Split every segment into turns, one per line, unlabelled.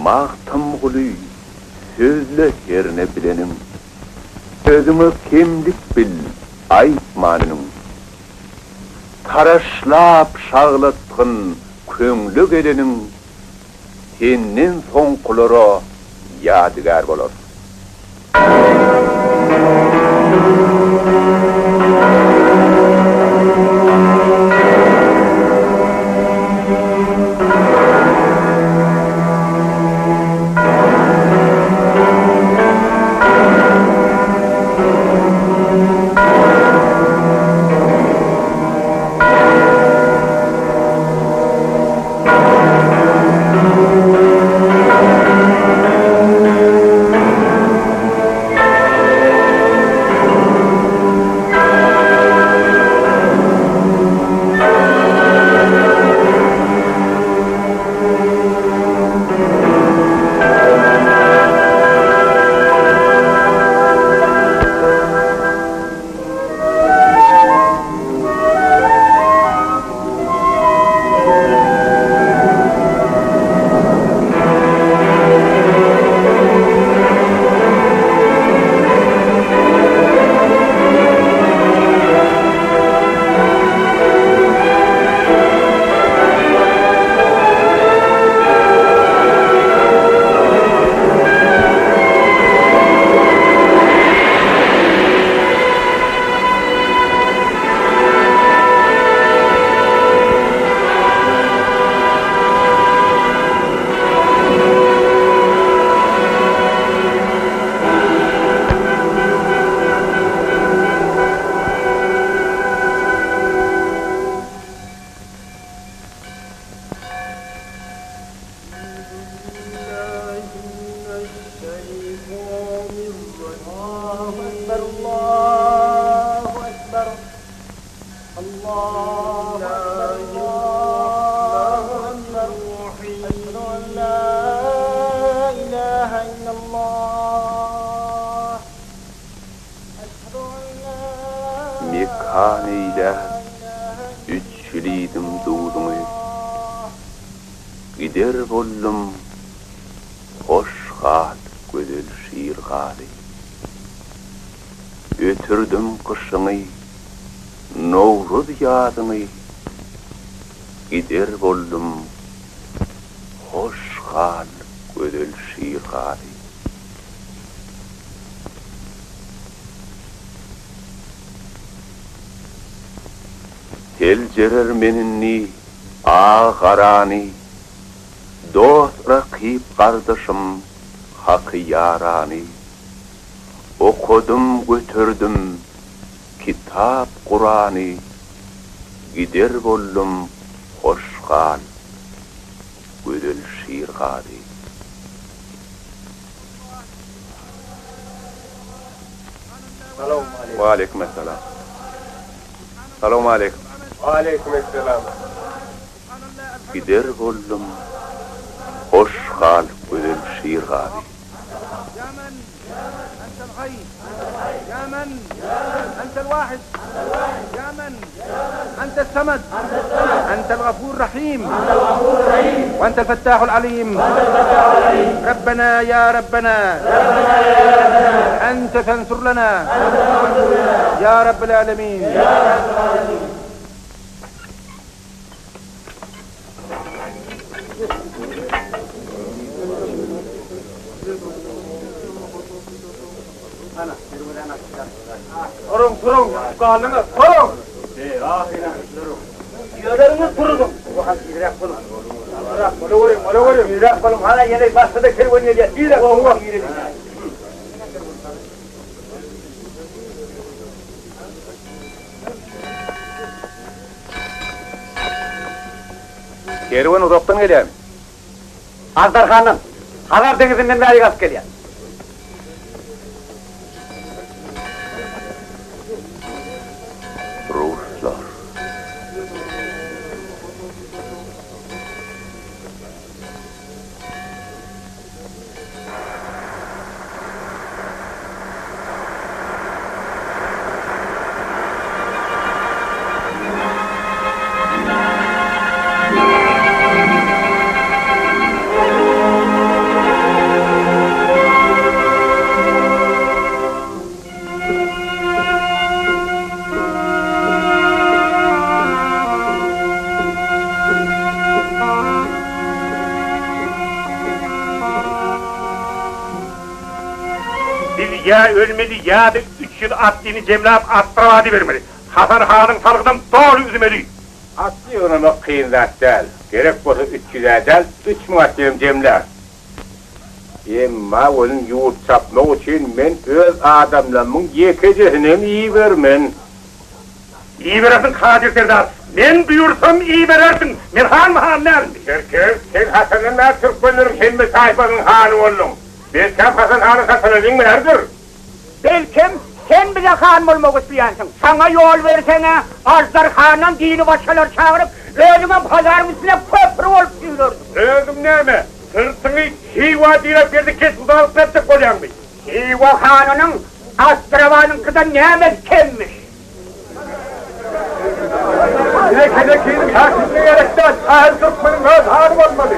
Magtymguly, sözle herne bileniň. Özüňe kemlik bil, aýtman ünüň. Taraşlap şaglatgyn köňle geleniň, Senden soňkulara ýadygär bolar. Mekan eýläp, üç ýyl iýdim duzuňy. Gider boldum, hoş gal, gözel Şirgazy. Ötürdim gyşyňy, Nowruz ýazyňy, Gider boldum, hoş gal, gözel Şirgazy. Seljerer men indi agy-garany, Dost-rakyp gardaşym, haky ýarany. Okadym, göterdim kitap Kurany, Gider boldum, hoş gal, gözel Şirgazy. Waleýkim essalam. Salowmaleýkim.
Waleýkim essalam.
Gider boldum, hoş gal gözel Şirgazy.
Turuň, turuň, galdyňyz, turuň!
Ýöreriňiz turuzyň. Tizräk boluň. Bolaweriň, bolaweriň. Tizräk boluň, hana ýene başga-da kerwen gelýär. Tizräk boluň.
Kerwen uzakdan gelýärmi?
Agdarhandan, Hazar deňizinden bärik alyp gelýär.
Ruslar.
Biz ýa ölmeli, ýa-da 300 atlyny jemläp Astrabada bermeli. Hasan hanyň salgydam doly üzmeli.
Atly ýygnamak kyn zat däl. Gerek bolsa 300-ä däl, 3000 atlynam jemläris. Emma welin ýurt çapmak üçin men öz adamlarymyň ýekejesinem ibermen.
Iberersiň Kadyr serdar. Men buýursam iberersiň. Men hanmy han dälmi?
Çerkez, sen haçandan bäri türkmenleriň hemme taýpasynyň hany bolduň? Belkäm Hasan hanyň Hasanaliň bäridir.
Belkem, sen bize han bolmak isleýänsiň. Saňa ýol berseň-ä, Aždar handan dini başgalary çagyryp, özüňem Hazaryň üstüne köpri bolup ýüzersiň.
Özüň näme, syrtyňy Hywa diräp geldi kethudalyk etjek bolýaňmy?
Hywa hanynyň Astrabanyňkydan nämesi kemmiş?
Bize kelekiniň häkimligi gerek däl, ähli türkmeniň öz hany bolmaly.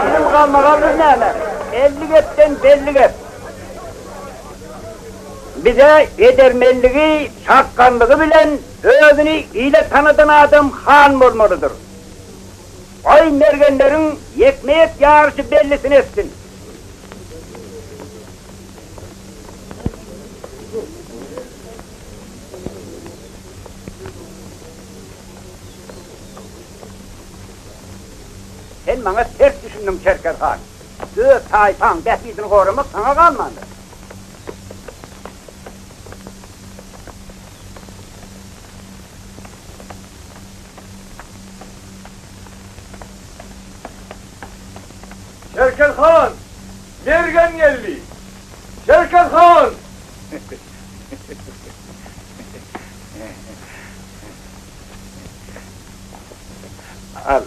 Biziň galmagalymyz näme? Elli gepden belli gep. Bize edermenligi, çakganlygy bilen özüni ile tanadan adam han bolmalydyr. Goý, mergenleriň ýekme-ýek ýaryşy bellisini etsin. Sen maňa ters düşündiň, Çerkez han. Öz taýpaň bähbidini goramak saňa galmandyr.
Çerkez han! Mergen geldi! Çerkez han!
Al.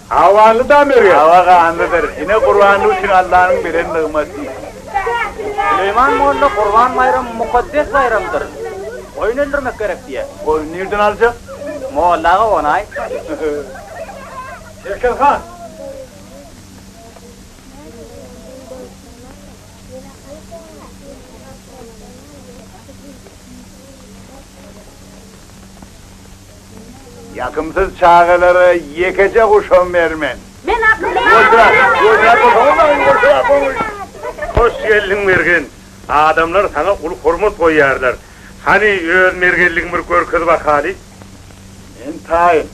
Awanly da Mergen.
Awa ganlydyr. Ine gurbanlyk üçin Allanyň beren nygmaty.
Süleýman molla Gurban baýramy mukaddes baýramdyr. Goýun öldürmek gerek diýýär.
Goýun nirden aljak?
Molla aga ony aýt.
Çerkez han!
Ýakymsyz çagalara ýekeje guşam bermen.
Men akylly
Hoş geldiň Mergen. Adamlar saňa uly hormat goýýarlar. Hany öz mergenligiňi bir görkez bakaly.
Men taýyn.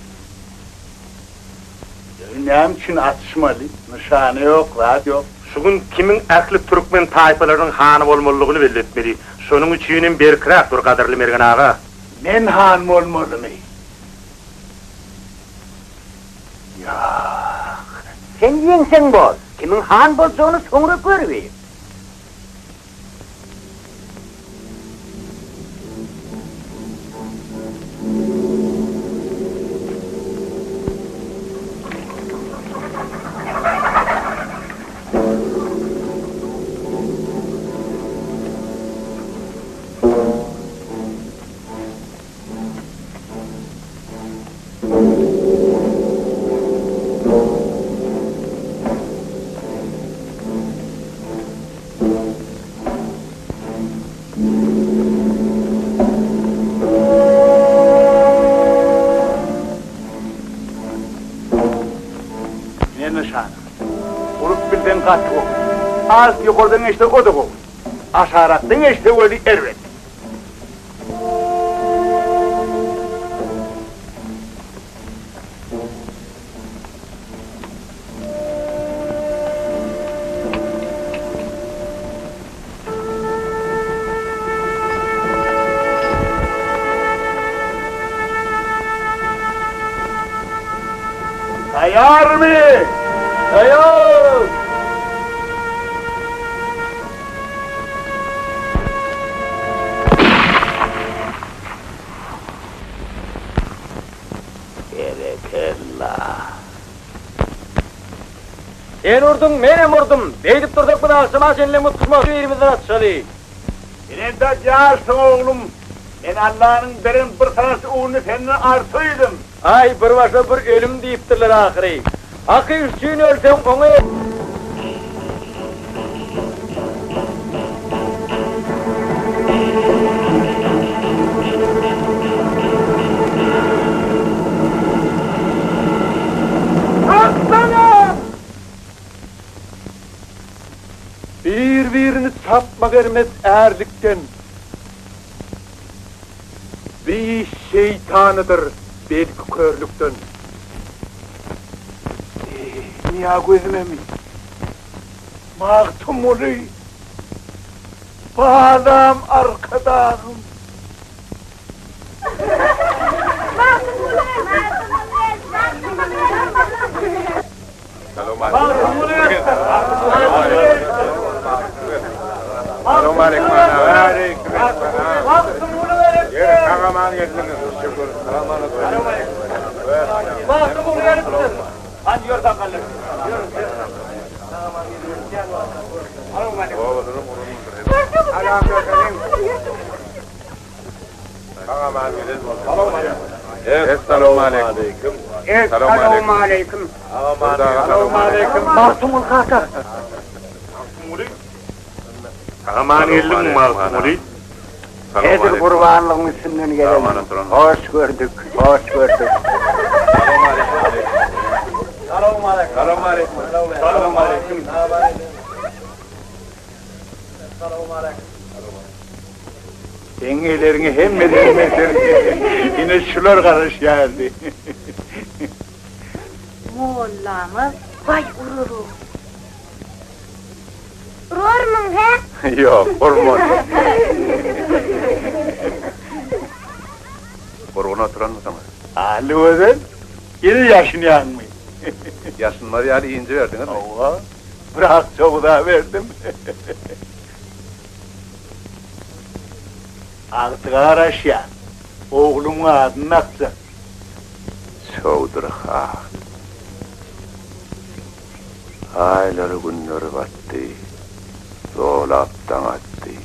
Ýöne näme üçin atyşmaly? Nyşana ýok, zat ýok.
Şu gün kimiň ähli türkmen taýpalarynyň hany bolmalydygyny belli etmeli. Şonuň üçinem berkräk dur, gadyrly Mergen aga.
Men han bolmalymy? Ýak.
Sen ýeňseň bol. Kimiň han boljagyny soňra görübiýr.
Ine nyşana. Urup bilseň gaty gowy. Az ýokardan geçse o-da gowy. Aşarakdan geçse weli erbet. Taýýarmy?
Taýýar!
Berekella!
Sen urduň, menem urdum. Beýdip dursak biz agşama çenlem utuşmaz, birimizden atşaly.
Sen entek ýaşsyň oglum. Men Allanyň beren bir sanaç uguny senden artyydym.
Aý, bir başa bir ölüm diýipdirler ahyry. Haky üçin ölseň, oňa.
Bir-birini çapmak ermez ärlikden. Bir iş şeýtanydyr, belki körlükden. Dünýä gözümemi? Magtymguly, balam Arkadagym.
Essalawmaleýkim.
Magtymguly kaka.
Magtymguly. Sag-aman geldiňmi, Magtymguly?
Edil gurbanlygyň üstünden gelelim. Hoş gördük, hoş gördük.
Seň eleriňe hemmeden beter ine şular garaşýardy.
Mollamyz baý urur-ow. Urarmyň, hä?
Ýok, urman. Gurgun oturanmysyňyz?
Hallygözel, ýene ýaşynýaňmy?
Ýaşynmaz ýaly inji berdiňizmi?
Hawa, biraz çogda berdim. Agtyga garaşýan. Ogluň adyny dakjak.
Çowdur han. Aýlary günleri batdy, Zolap daň atdy.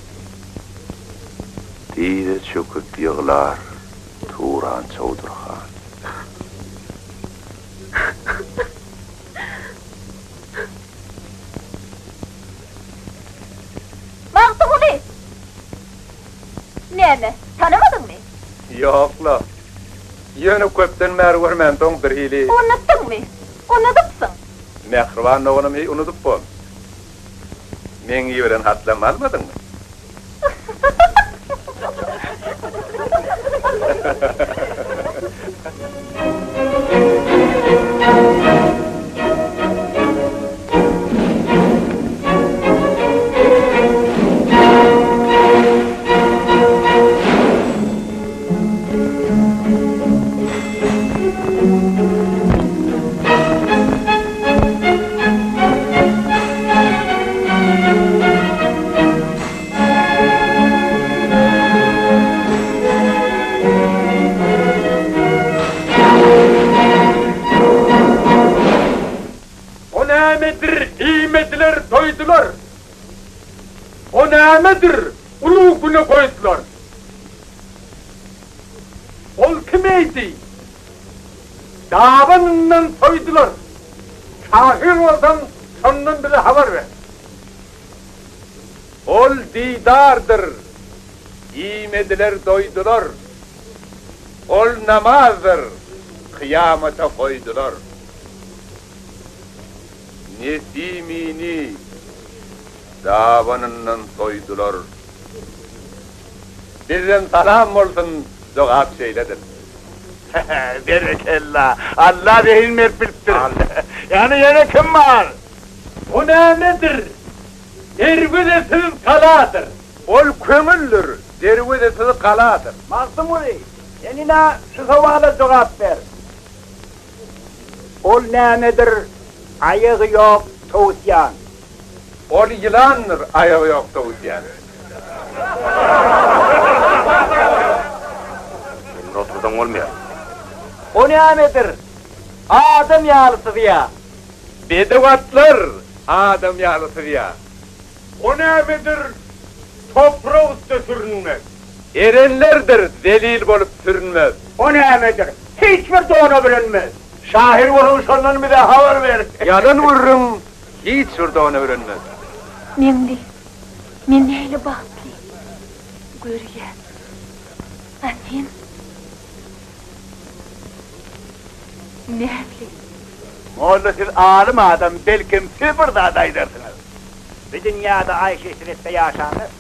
Dyza çöküp ýyglar Turan Çowdur han.
Magtymguly! Näme, tanamadyňmy?
Ýok-la. Ýöne köpden bäri görmänsoň birhili.
Unutdyňmy? Unudypsyň.
Mähriban doganym heý unudyp bol. Meň iberen hatlarymy almadyňmy?
O nämedir, iýmediler, doýdular. O nämedir, ulug güne goýdular. Ol kim eýdi? Dabanyndan soýdular. Şahyr bolsaň, şondan bize habar ber.
Ol didardyr, iýmediler doýdular. Ol namazdyr, kyýamata goýdular. Nesimini dabanyndan soýdular. Bizden salam bolsun, jogap şeýledir.
Berekella! Alla zehin berip bilipdir. Ýani ýene kim bar?
O nämedir? Derwezesiz galadyr.
Ol köňüldir, derwezesiz galadyr.
Magtymguly, sen ine şu sowala jogap ber. Ol nämedir, aýagy ýok towusýan?
Ol ýylandyr, aýagy ýok towusýan.
Indi otursaň bolmaýar.
O nämedir, adam ýaly syzýa?
Bedew atlar adam ýaly syzýa.
O nämedir, toprak üste sürünmek?
Erenlerdir zelil bolup sürünmez.
O nämedir? Hiç bir dona bürünmez.
Şahyr bolsaň şondan bize habar ber.
Ýalan gürrüň hiç bir dona bürünmez.
Meňli, men nähili bagtly. Görýän. A sen? Nätli?
Molla siz alym adam, belkem siz bir zat aýdarsyňyz.
Bu dünýäde aýşy-eşretde ýaşanlar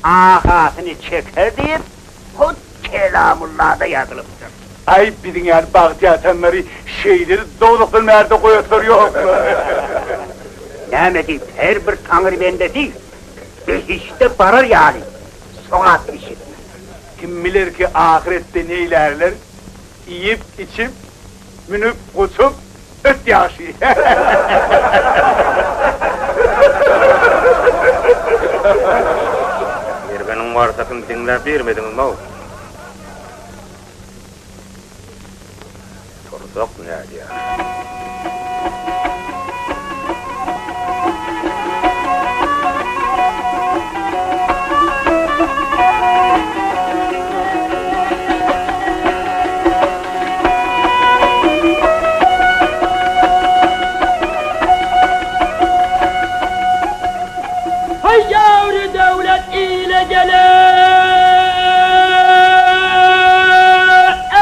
ahasyny çeker diýip, hut Kelamullada ýazylypdyr.
Aý, biziň ýaly bagty ýatanlary şeýle-de dowzahdan bärde goýaslary ýokmy?
Näme diýip, her bir Taňry bendesi behişde barar ýaly sogap iş etmeli.
Kim biler ki, ahyretde neýlärler, iýip, içip, münüp, gusup, öt ýagşy.
Mergeniň warsakyny diňläp bermediňiz-mow. Tursak nädýär?
Haý ýary döwlet ile geler,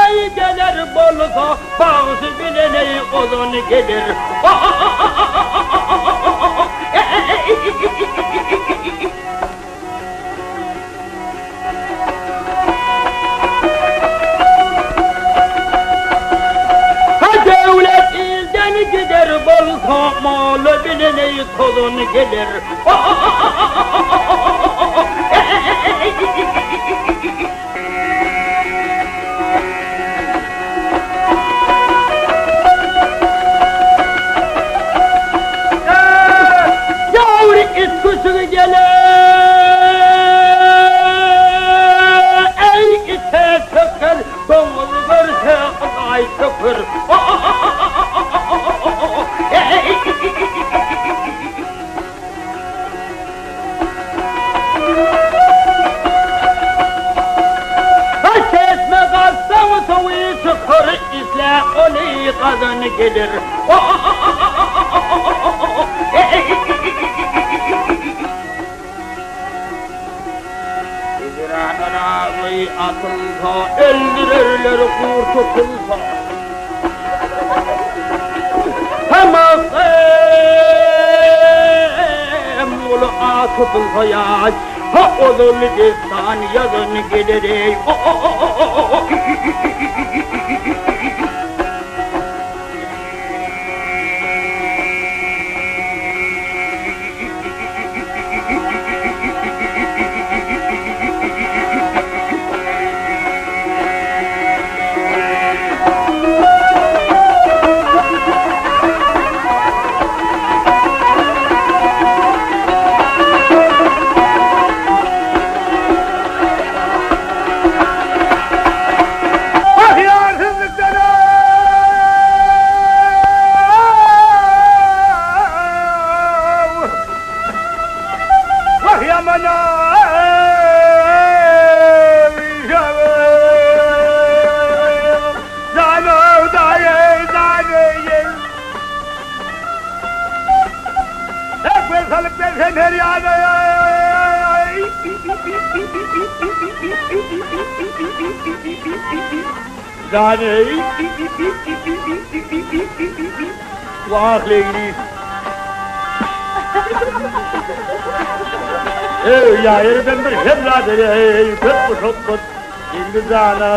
Eý geler bolsa bagşy bilen eý ozan geler. Ha döwlet ilden gider bolsa maly bilen eý tozan geler. Ýawry it küçügi geler, Eý ite çöker, doňuz görse ylaý çöker. Ha çeşme gazsaň suwy çykar, Isle ony gazan gelir. Hijran razy atylsa, öldürerler gurt tutulsa. Hamasym uly at tutulsa ýaş, Ha ozal dessan ýazan geler eý.
Wah ýaman-aý! Janow daýy, daýy! Ekber salyp gelsem her ýana-aý! Jany-eý! Wah, Leýli! Eý, ýa ýerden bir hemra bereý, köp muşakgat, Leýli jana!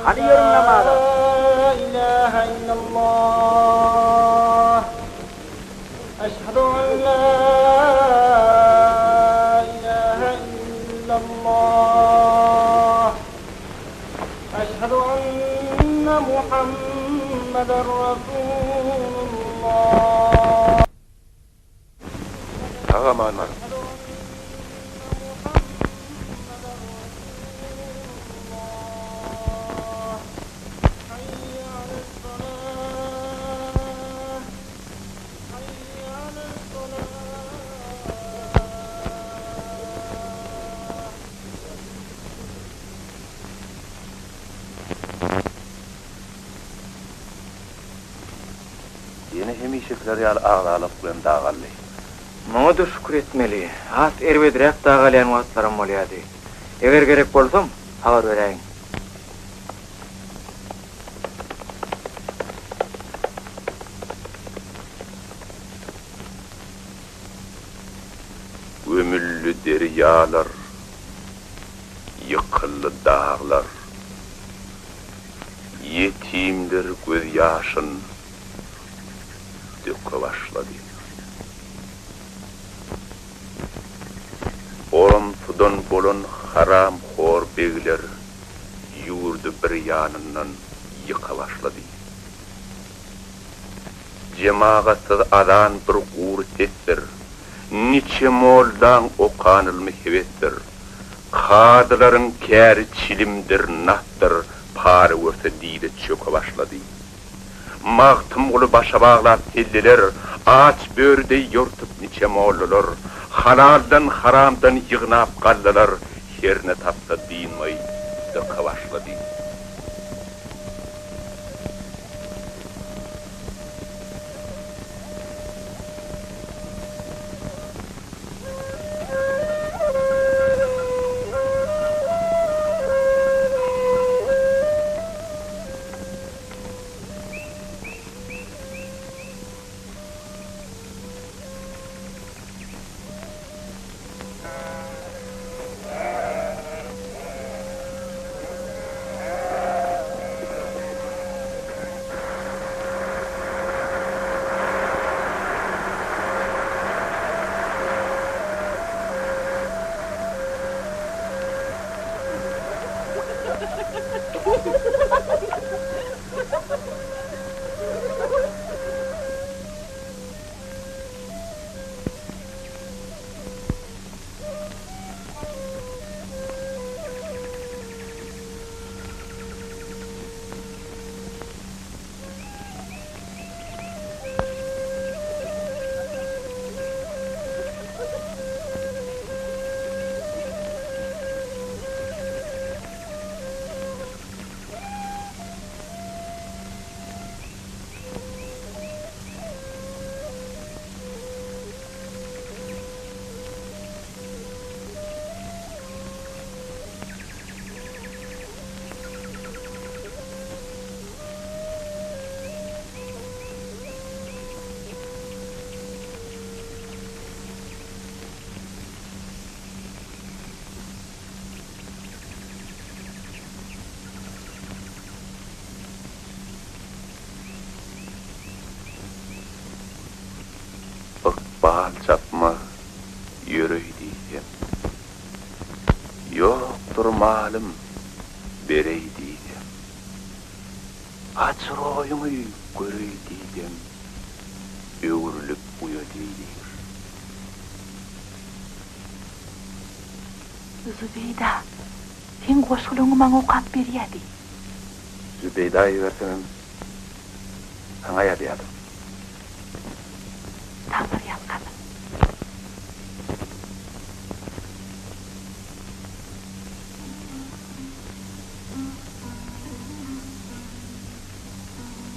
Hany ýörüň namaza.
Sag-aman baryň.
Ýene hemişekiler ýaly agzalyk bilen dagaldy.
Muňa-da şükür etmeli. Has erbedräk dagalýan wagtlaram bolýardy. Eger gerek bolsam, habar beräýiň.
Gömüldi derýalar, ýykyldy daglar. Ýetimler gözýaşyn döke başlady. Oromsudan bolan haramhor begler ýurdy bir ýanyndan ýyka başlady. Jemagatsyz azan bir gury sesdir, Niçe mollaň okan ylmy hebesdir. Kazylaryň käri çilimdir, nasdyr, Para görse dyza çöke başlady. Magtymguly başa baglap selleler, Aç böri deý ýortup niçe mollalar, Halaldan, haramdan ýygnap gallalar, Herne tapsa dynmaý dyka başlady. Ykbal çapmaz, ýöreý diýsem. Ýokdur malym, bereý diýsem. Aç roýuňy göreý diýsem, öwrülip uýa diýdir.
Zübeýda, seň goşgularyňy maňa okap berýädi.
Zübeýda ibersemem, saňa ýazýadym.
Taňryýalkasyn.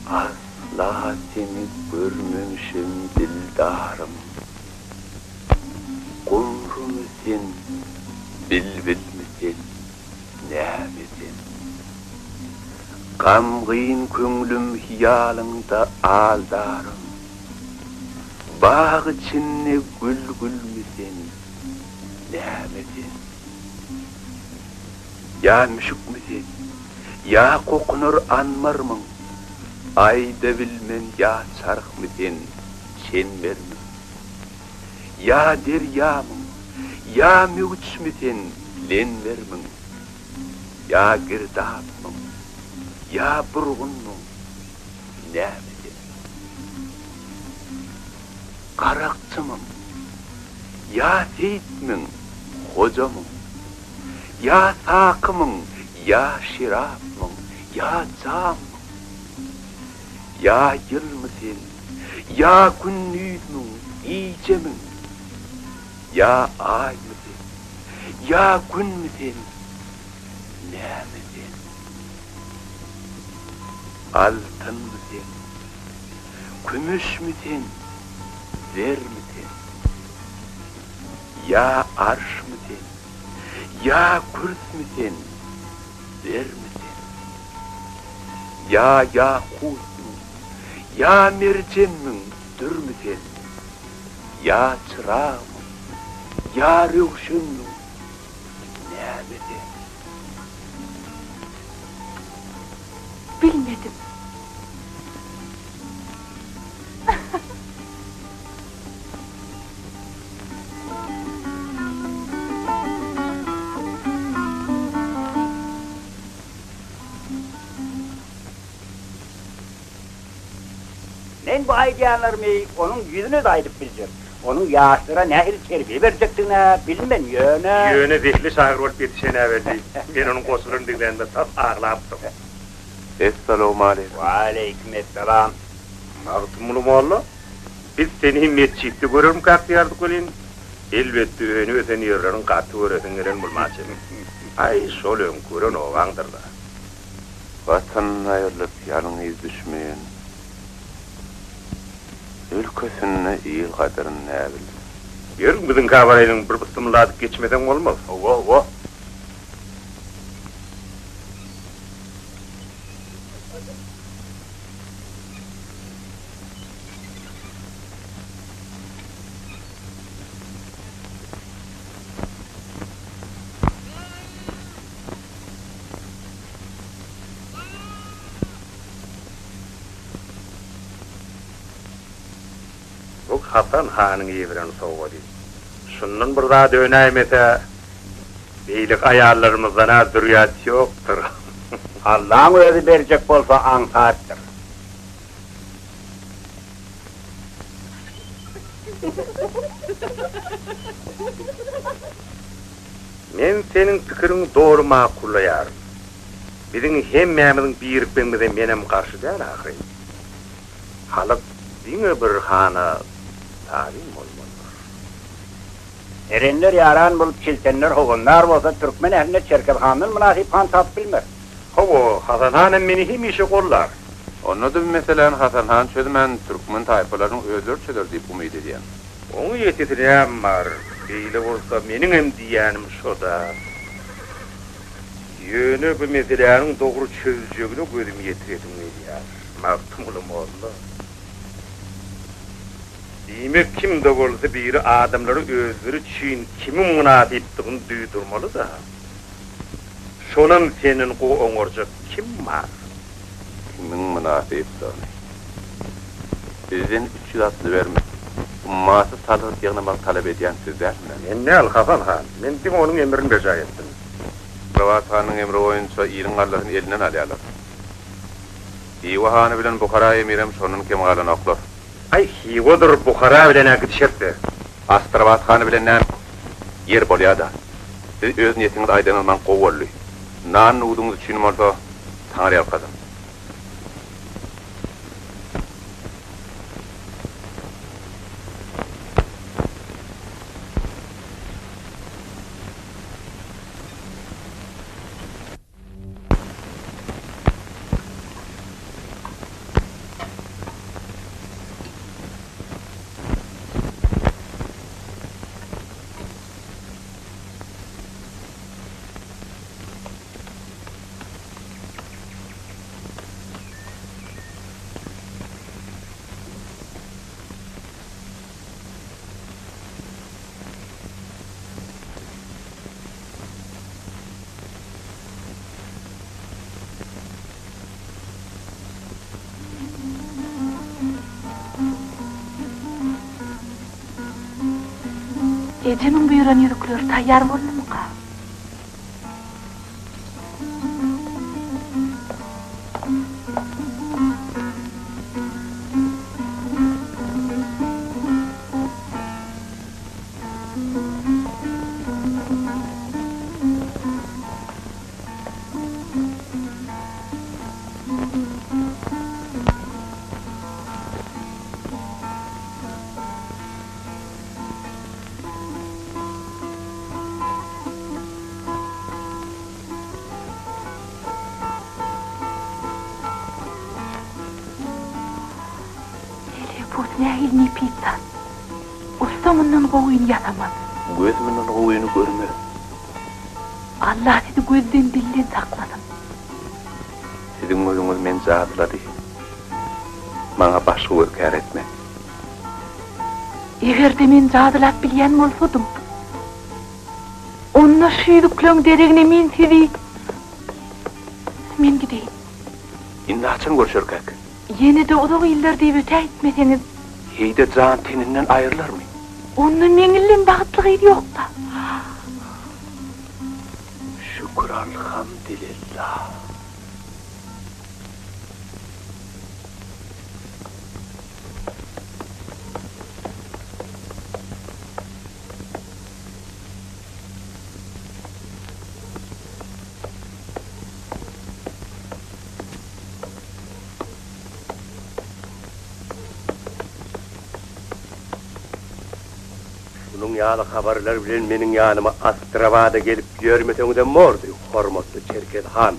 Asla seni görmemişem dildarym. Gumrumy sen, bilbilmi sen, näme sen? Gamgyn köňlüm hyýalyňda aldarym. Bag içinde gül gülmi sen, näme sen? Ýa müşükmi sen, ýa kokunar anmarmyň? Aýda bilmen ýa çarhmy sen, çenbermiň? Ýa derýamyň, ýa möwçmi sen, lenbermiň? Ýa girdapmyň, ýa burgunmyň, näme sen? Garakçymyň, ýa seýitmiň, hojamyň? Ýa sakymyň, ýa şerapmyň, ýa jammyň? Ýa ýylmy sen, ýa gündizmiň, gijemiň? Ýa aýmy sen, ýa günmi sen, näme sen? Altynmy sen?
Kümüşmi sen, zermi sen? Ýa arşmy sen, ýa kürsmi sen, zermi sen? Ýa ýakutmyň, ýa merjenmiň, dürmi sen? Ýa çyragmyň, ýa röwşenmiň, näme sen?
Bilmedim.
Men bu aýdýanlarymy onuň ýüzüne-de aýdyp biljek. Onuň ýaşlara nähili terbiýe berjekdigin-ä bilmen, ýöne.
Ýöne zehli şahyr bolup ýetişen-ä belli. Men onuň goşgularyny diňlände tas aglapdym.
Essalawmaleýkim.
Waleýkim essalam.
Magtymguly molla, biz seni metjitde görermikäk diýerdik welin, elbetde önüp-ösen ýerleriň gaty göresiň gelen bolmaç eken. Aý, şol öňki gören obaňdyr-da.
Watanyndan aýrylyp, ýalňyz düşmeýen, Ülkesinde il gadyryn näbilsin.
Ýör, biziňkä baraýlyň, bir bysymylladyp geçmeseň bolmaz.
Hawa, hawa.
Bu Hasan hanyň iberen sowgady. Şundan bir zat önäýmese, beýleki aýallarymyzdan-a zürýat ýokdur.
Allaň özi berjek bolsa aňsatdyr.
Men seniň pikiriňi doly makullaýaryn. Biziň hemmämiziň birikmegimize menem garşy däl ahyryn. Halyk diňe bir hana tabyn bolmalydyr.
Erenler ýaran bolup, çiltenler howandar bolsa, türkmen ähline Çerkez handan mynasyp han tapyp bilmeris.
Hawa, Hasan han hem meni hemişe gollar.
Onda-da bu meseläni Hasan han çözmän, türkmen taýpalarynyň özleri çözer diýip umyt edýän.
Oň ýetisi näm bar, beýle bolsa meniňem diýýänim şo-da. Ýöne bu meseläniň dogry çözüljegine gözüm ýetiresim gelýär, Magtymguly molla. Diýmek, kim-de bolsa biri adamlara özleri üçin kimiň mynasypdygyny duýdurmaly-da. Şonam senden gowy oňarjak kim bar?
Kimiň mynasypdygyny. Bizden 300 atly berme. Ummasyz salgyt ýygnamagy talap edýän siz dälmi?
Men däl, Hasan han. Men diňe onuň emrini berjaý etdim.
Rabat hanyň emri boýunça iliň gallasyny elinden alýarlar. Hywa hany bilen Buhara emirem şondan kem galanoklar.
Aý, Hywadyr Buhara bilen-ä gidişeris-de.
Astrabat hany bilen näme? Ýeri bolýa-da. Siz öz niýetiňizi aýdanyňyz maňa gowy boldy. Nan-nuduňyz üçin bolsa, taňryýalkasyn.
Ejemiň buýran ýüzükleri taýýar boldumyka? Tapawudy nähili nepis zat. Ussa mundan gowyny ýasamaz.
Göz mundan gowyny görmez.
Allah sizi gözden-dilden saklasyn.
Siziň gözüňiz meni jadylady. Maňa başga göz kär etmez.
Eger-de men jadylap bilýän bolsadym, onda şu ýüzükleň deregine men sizi Men gideýin.
Indi haçan görşerkäk?
Ýene-de uzak iller diýip ötäýtmeseňiz.
Heý-de jan teninden aýrylarmy?
Onda meňilden bagtly gyz ýok-da.
Şükür alhamdylillah.
Şunuň ýaly habarlar bilen meniň ýanyma Astrabada gelip ýörmeseňizem bordy, hormatly Çerkez han.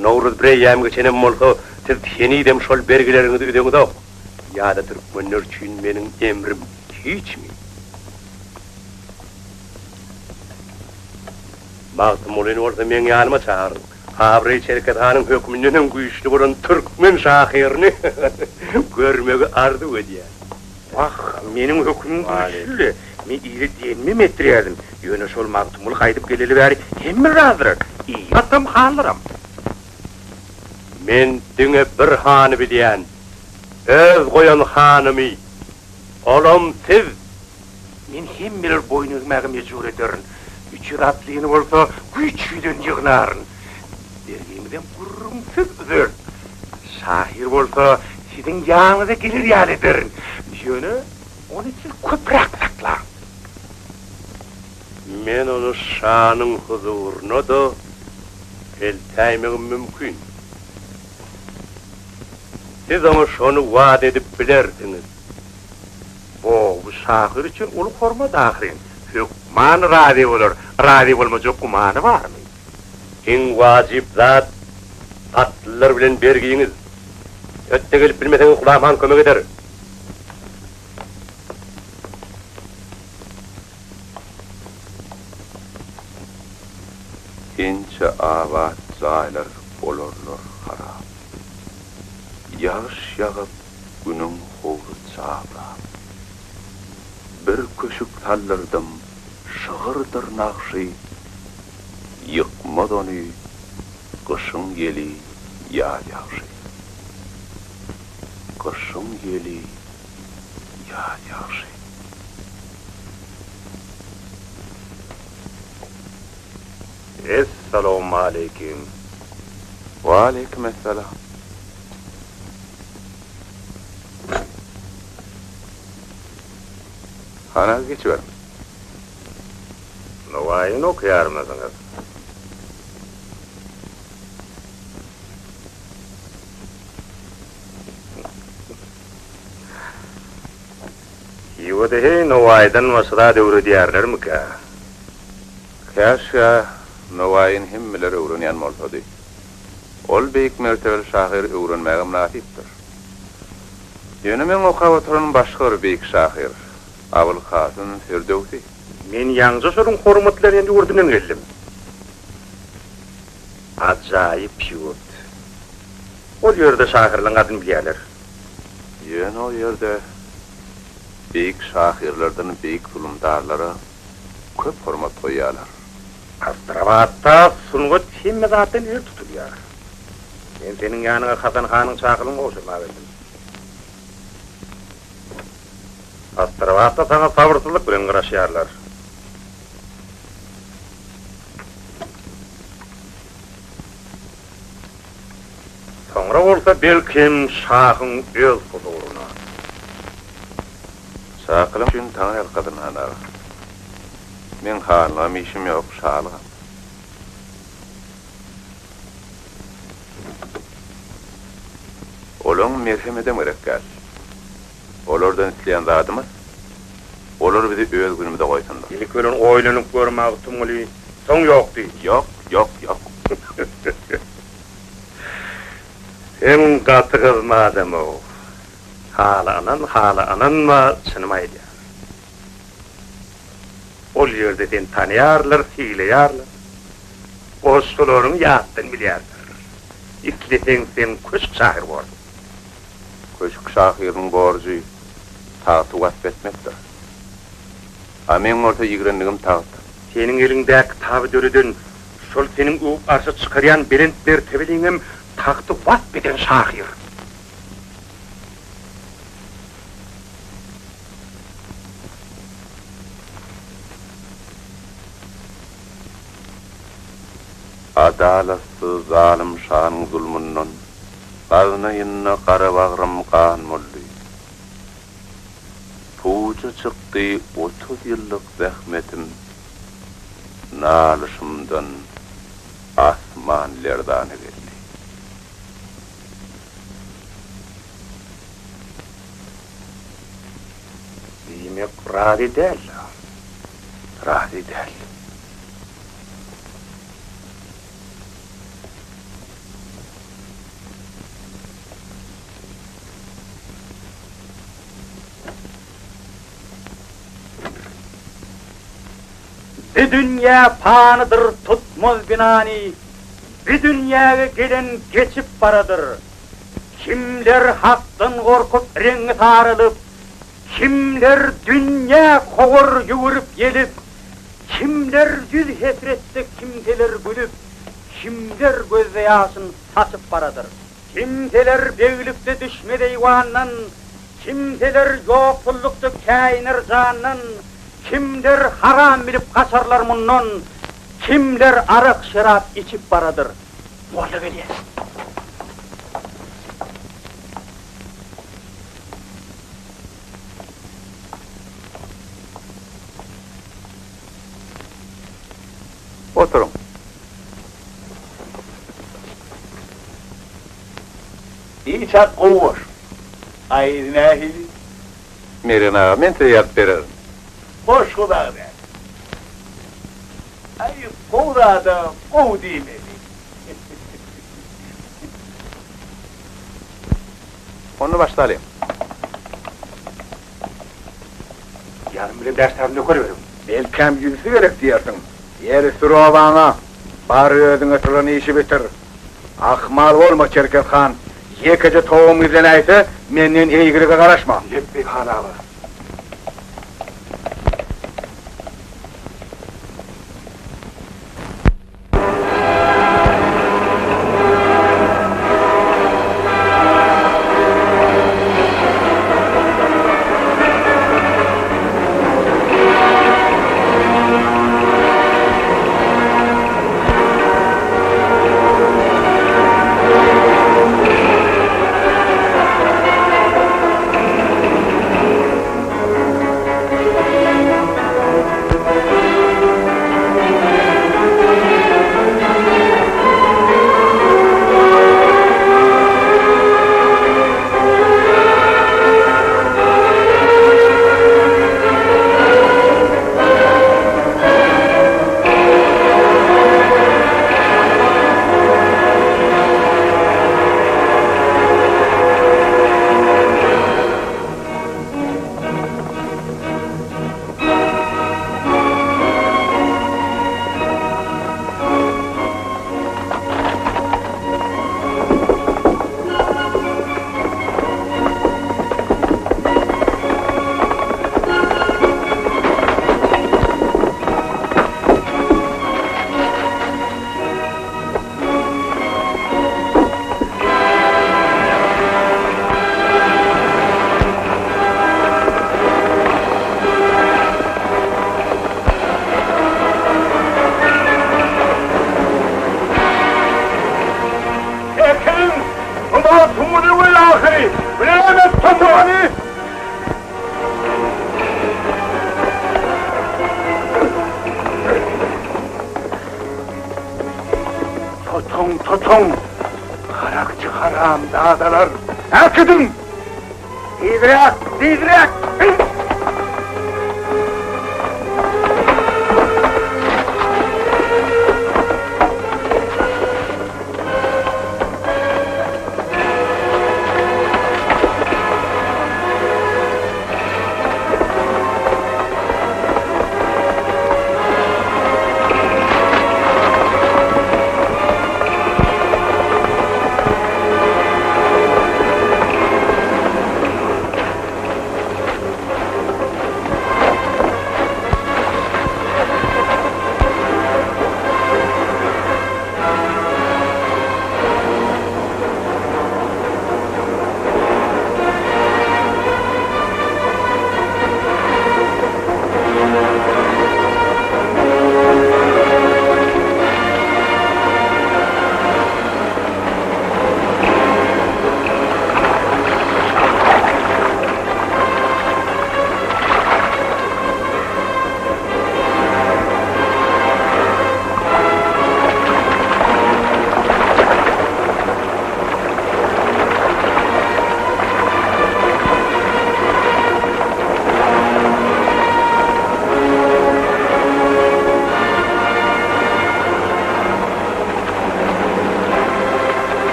Nowruz bireýýäm geçenem bolsa, siz henizem şol bergileriňizi üzeňizok. Ýa-da türkmenler üçin meniň emrim hiçmi? Magtymgulyny bolsa meň ýanyma çagyryň. Abraý Çerkez hanyň hökmündenem güýçli bolan türkmen şahyryny görmegi arzuw edýän.
Wah, meniň hökümim güýçli-le, men ile diýenimem etdirýärdim. Ýöne şol Magtymguly gaýdyp geleli bäri hemme razydyr, ilatam, hanlaram.
Men diňe bir hany bilýän, öz goýan hanymy, olam siz!
Men hemmeleri boýun egmäge mejbur ederin. 300 atlyny bolsa güýç bilen ýygnaryn. Bergiňizem gürrüňsiz üzerin. Şahyr bolsa siziň ýanyňyza geler ýaly ederin. Ýöne ony siz köpräk saklaň.
Men ony şanyň huzuryna-da eltäýmegim mümkin. Siz oňa şony wada edip bilersiňiz.
Bo, bu şahyr üçin uly hormat ahyryn. Hökman razy bolar, razy bolmajak gumany barmy?
Iň wajyp zat, atlylar bilen bergiňiz. Hötde gelip bilmeseňiz Gulam han kömek eder.
Ençe abat jaýlar bolarlar harap. Ýagyş ýagyp, günüň howry çabrap. Bir köşük saldyrdym, şygyrdyr nagşy, Ýykmaz ony gyşyň ýeli, ýaz ýagşy. Gyşyň ýeli, ýaz ýagşy.
Essalawmaleýkim.
Waleýkim essalam. Han aga geçiberiň.
Nowaýyny okaýarmysyňyz? Hywada heý Nowaýydan başga zat öwredýärlermikä?
Käşgä Nowaýyny hemmeler öwrenýän bolsady. Ol beýik mertebeli şahyr öwrenmäge mynasypdyr. Ýöne meň okap oturanym başga bir beýik şahyr, Abylkasym Firdöwsi.
Men ýaňja şonuň hormatlanýan ýurdundan geldim. Ajaýyp ýurt. Ol ýerde şahyrlaryň adyny bilýärler.
Ýöne ol ýerde beýik şahyrlardan beýik zulumdarlara köp hormat goýýarlar.
Astrabatda sungat hemme zatdan ir tutulýar. Men seniň ýanyňa Hasan hanyň çakylygyny gowşurmaga geldim. Astrabatda saňa sabyrsyzlyk bilen garaşýarlar. Soňra bolsa belkem şahyň öz huzuryna.
Çakylyk üçin taňry ýalkasyn han aga. Meň hanlygam işim ýok, şalygam. Olaň merhemedem gerek däl. Olardan isleýän zadymyz, olar bizi öz günümize goýsunlar.
Ilki bilen oýlanyp gör, Magtymguly, soň ýok diý.
Ýok, ýok, ýok.
Sen gaty gyzma adam-ow. Hala ynan, hala ynanma, çynymy aýdýan. Ol ýerde seni tanaýarlar, sylaýarlar. Goşgularyňy ýatdan bilýärler. Isleseň sen köşk şahyry borsuň.
Köşk şahyrynyň borjy tagty wasp etmekdir. A meň bolsa ýigrendigim tagt.
Seniň eliňdäki kitaby döreden, şol seniň öwüp arşa çykarýan belent mertebeliňem tagty wasp eden şahyr.
Adalatsyz zalym şanyň zulmundan Gaznaýynda gara bagrym gan boldy. Puja çykdy 30 ýyllyk zähmetim, Nalyşymdan asman lerzana geldi.
Diýmek, razy däl. Razy däl.
Bi dünýä panydyr tutmaz binany, Bi dünýäge gelen geçip baradyr. Kimler Hakdan gorkup reňňi saralyp, Kimler dünýä kowar ýüwürip gelip, Kimler ýüz hesretde kimseler gülüp, Kimler gözde ýaşyn saçyp baradyr. Kimseler beglikde düşmez eýwandan, Kimseler ýoksullykda käýiner jandan, Kimler haram bilip gaçarlar mundan, Kimler arak-şerap içip baradyr. Molla gelýär.
Oturyň.
Biçak gowy goşgy. A yzy nähili?
Mergen aga, men size ýazyp bererin.
Goşgy dagy däl. Aý, gowy zada gowy diýmeli.
Onda başlalyň.
Ýanym bilen bäş sany nöker beriň.
Belkäm ýüzüsi gerek diýersiň. Ýeri sür obaňa, bar özüňe turan işi bitir. Ahmal bolma, Çerkez han. Ýekeje towugym gizlenäýse, menden eýgilige garaşma.
Lepbeý, han aga.
Çekiliň! Bu Magtymguly we ahyry! Bu näme totugany? Tutuň, tutuň! Garakçy haramzadalar! Äkidiň! Tizräk, tizräk!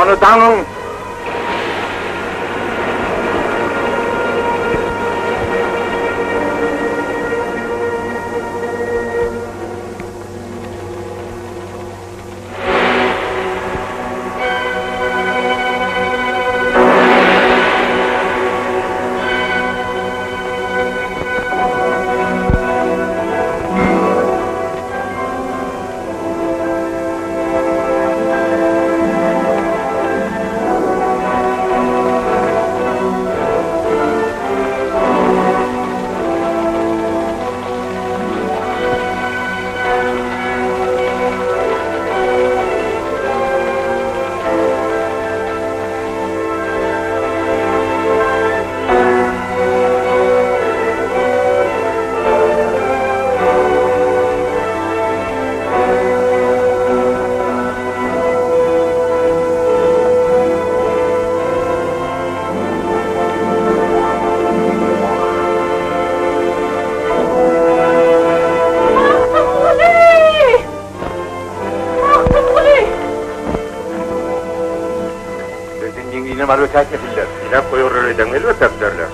Ony daňyň!
Magtymguly! Magtymguly!
Birden ýeňňinem alyp ötäýtmesinler.
Ýygnap goýarlar öýden elbetde äkiderler.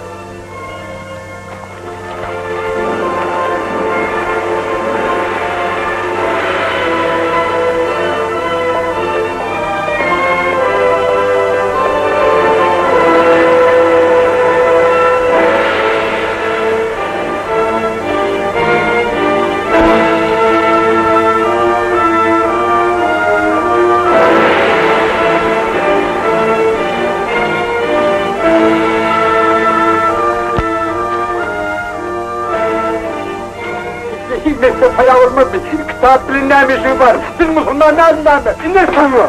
Mekdep haýa bolmazmy? Kitap bilen näme işiňiz bar? Siz musulman dälmi näme? Ine saňa!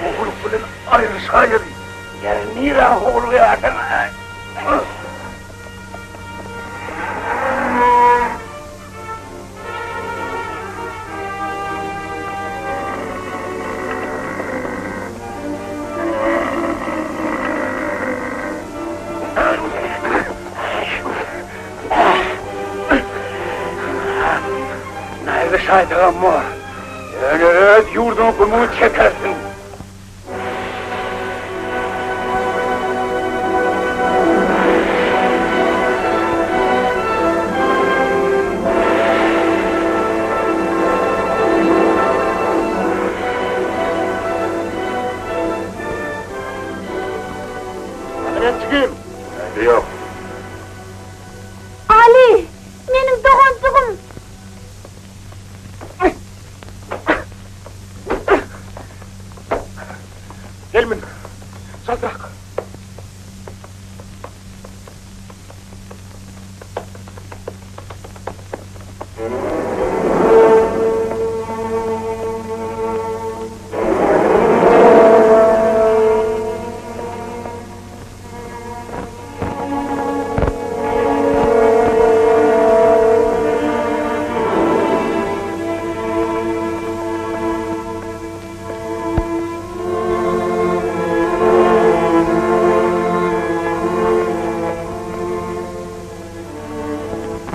Ogurlyk bilen aýrylyşaýaly.
Ýeri nirä howlugýarsyň?
Näge şaýdygam bor. Ýöne öz ýurduňa gumuňy çekersiň. Ýok.
Ýok.
Aly! Meniň doganjygym!
Gel mün. Çaltrak.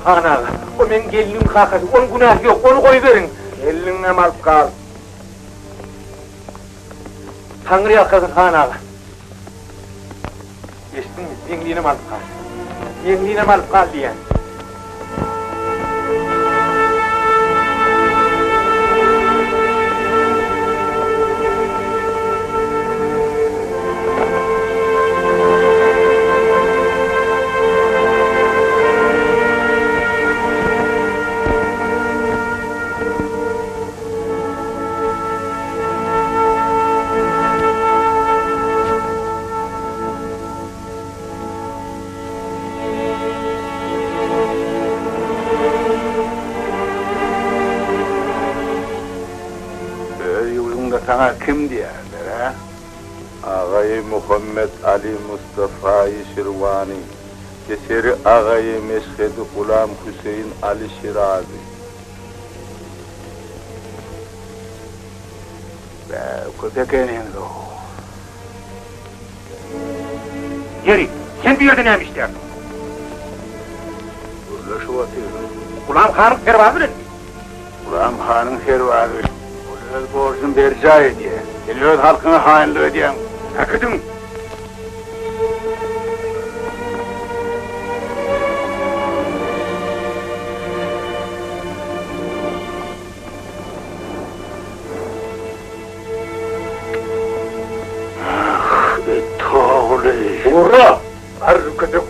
Han aga, o meň gelnimiň kakasy, onuň günäsi ýok, ony goýberiň.
Gelniňem alyp gal.
Taňry ýalkasyn, han aga. Eşitdiňmi? Meňlinem alyp gal. Meňlinem alyp gal diýýän.
Öz ýurduňda saňa kim diýerler, hä?
Agaýy Muhammet Ali Mustafaýy Şirwany, Peseri agaýy Meşhedi Gulam Hüseýin Ali Şirazy.
Bä, köp ekeniňiz-ow.
Ýeri, sen bu ýerde näme işleýärsiň?
Gürleşip otyryn.
Gulam hanyň serbazy bilenmi?
Gulam hanyň serbazy bilen. Ol öz borjuny berjaý edýär. Sen öz halkyňa haýynlyk edýäň.
Äkidiň!
Ah, it ogly!
Ura! Garry köpek!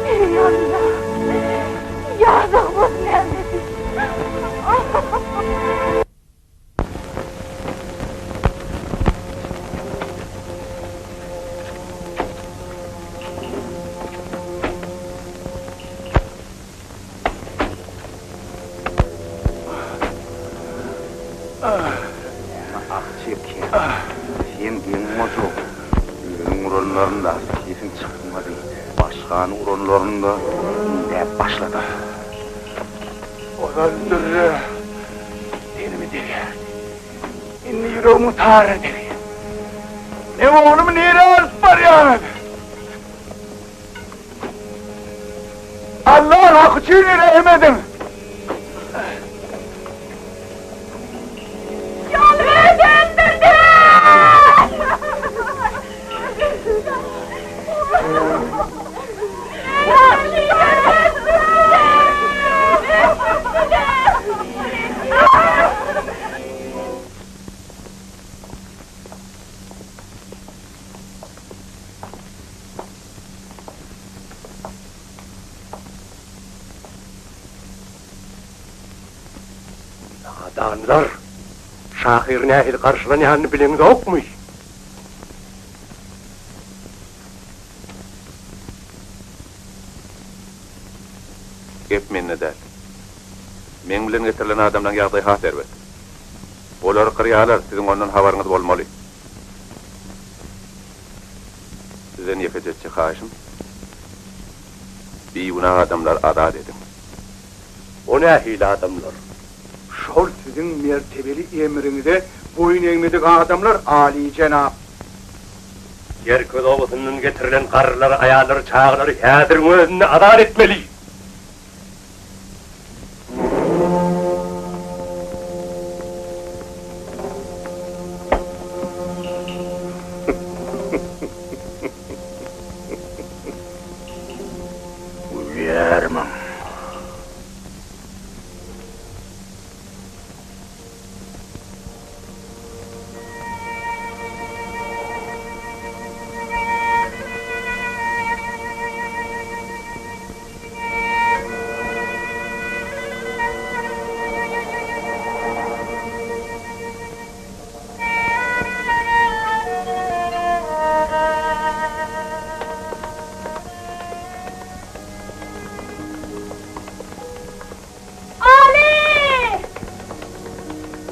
Eý Alla! Ýazygymyz nämedi?
Näme ah çekýäň? Sen geň gojuk. Özüň uranlarynda sesiň çykmady. Başgany uranlarynda indäp başladyň.
Ozal dürre Tenimi degýärdi. Indi ýüregimiň taryna degýär. Meň oglumy nirä alyp barýaňyz? Allaň haky üçin rehim ediň!
Nadanlar! Şahyr nähili garşylanýanyny bileňzokmy?
Gep mende däl. Meň bilen getirilen adamlaň ýagdaýy has erbet. Olary gyrýalar, siziň ondan habaryňyz bolmaly. Sizden ýekeje etjek haýyşym, bigünä adamlary azat ediň.
O nähili adamlar?
Şol siziň mertebeli emriňize boýun egmedik adamlar, alyjenap.
Gerköz obasyndan getirilen garrylary, aýallary, çagalary häziriň özünde azat etmeli!
Gülýärmiň?
Aly!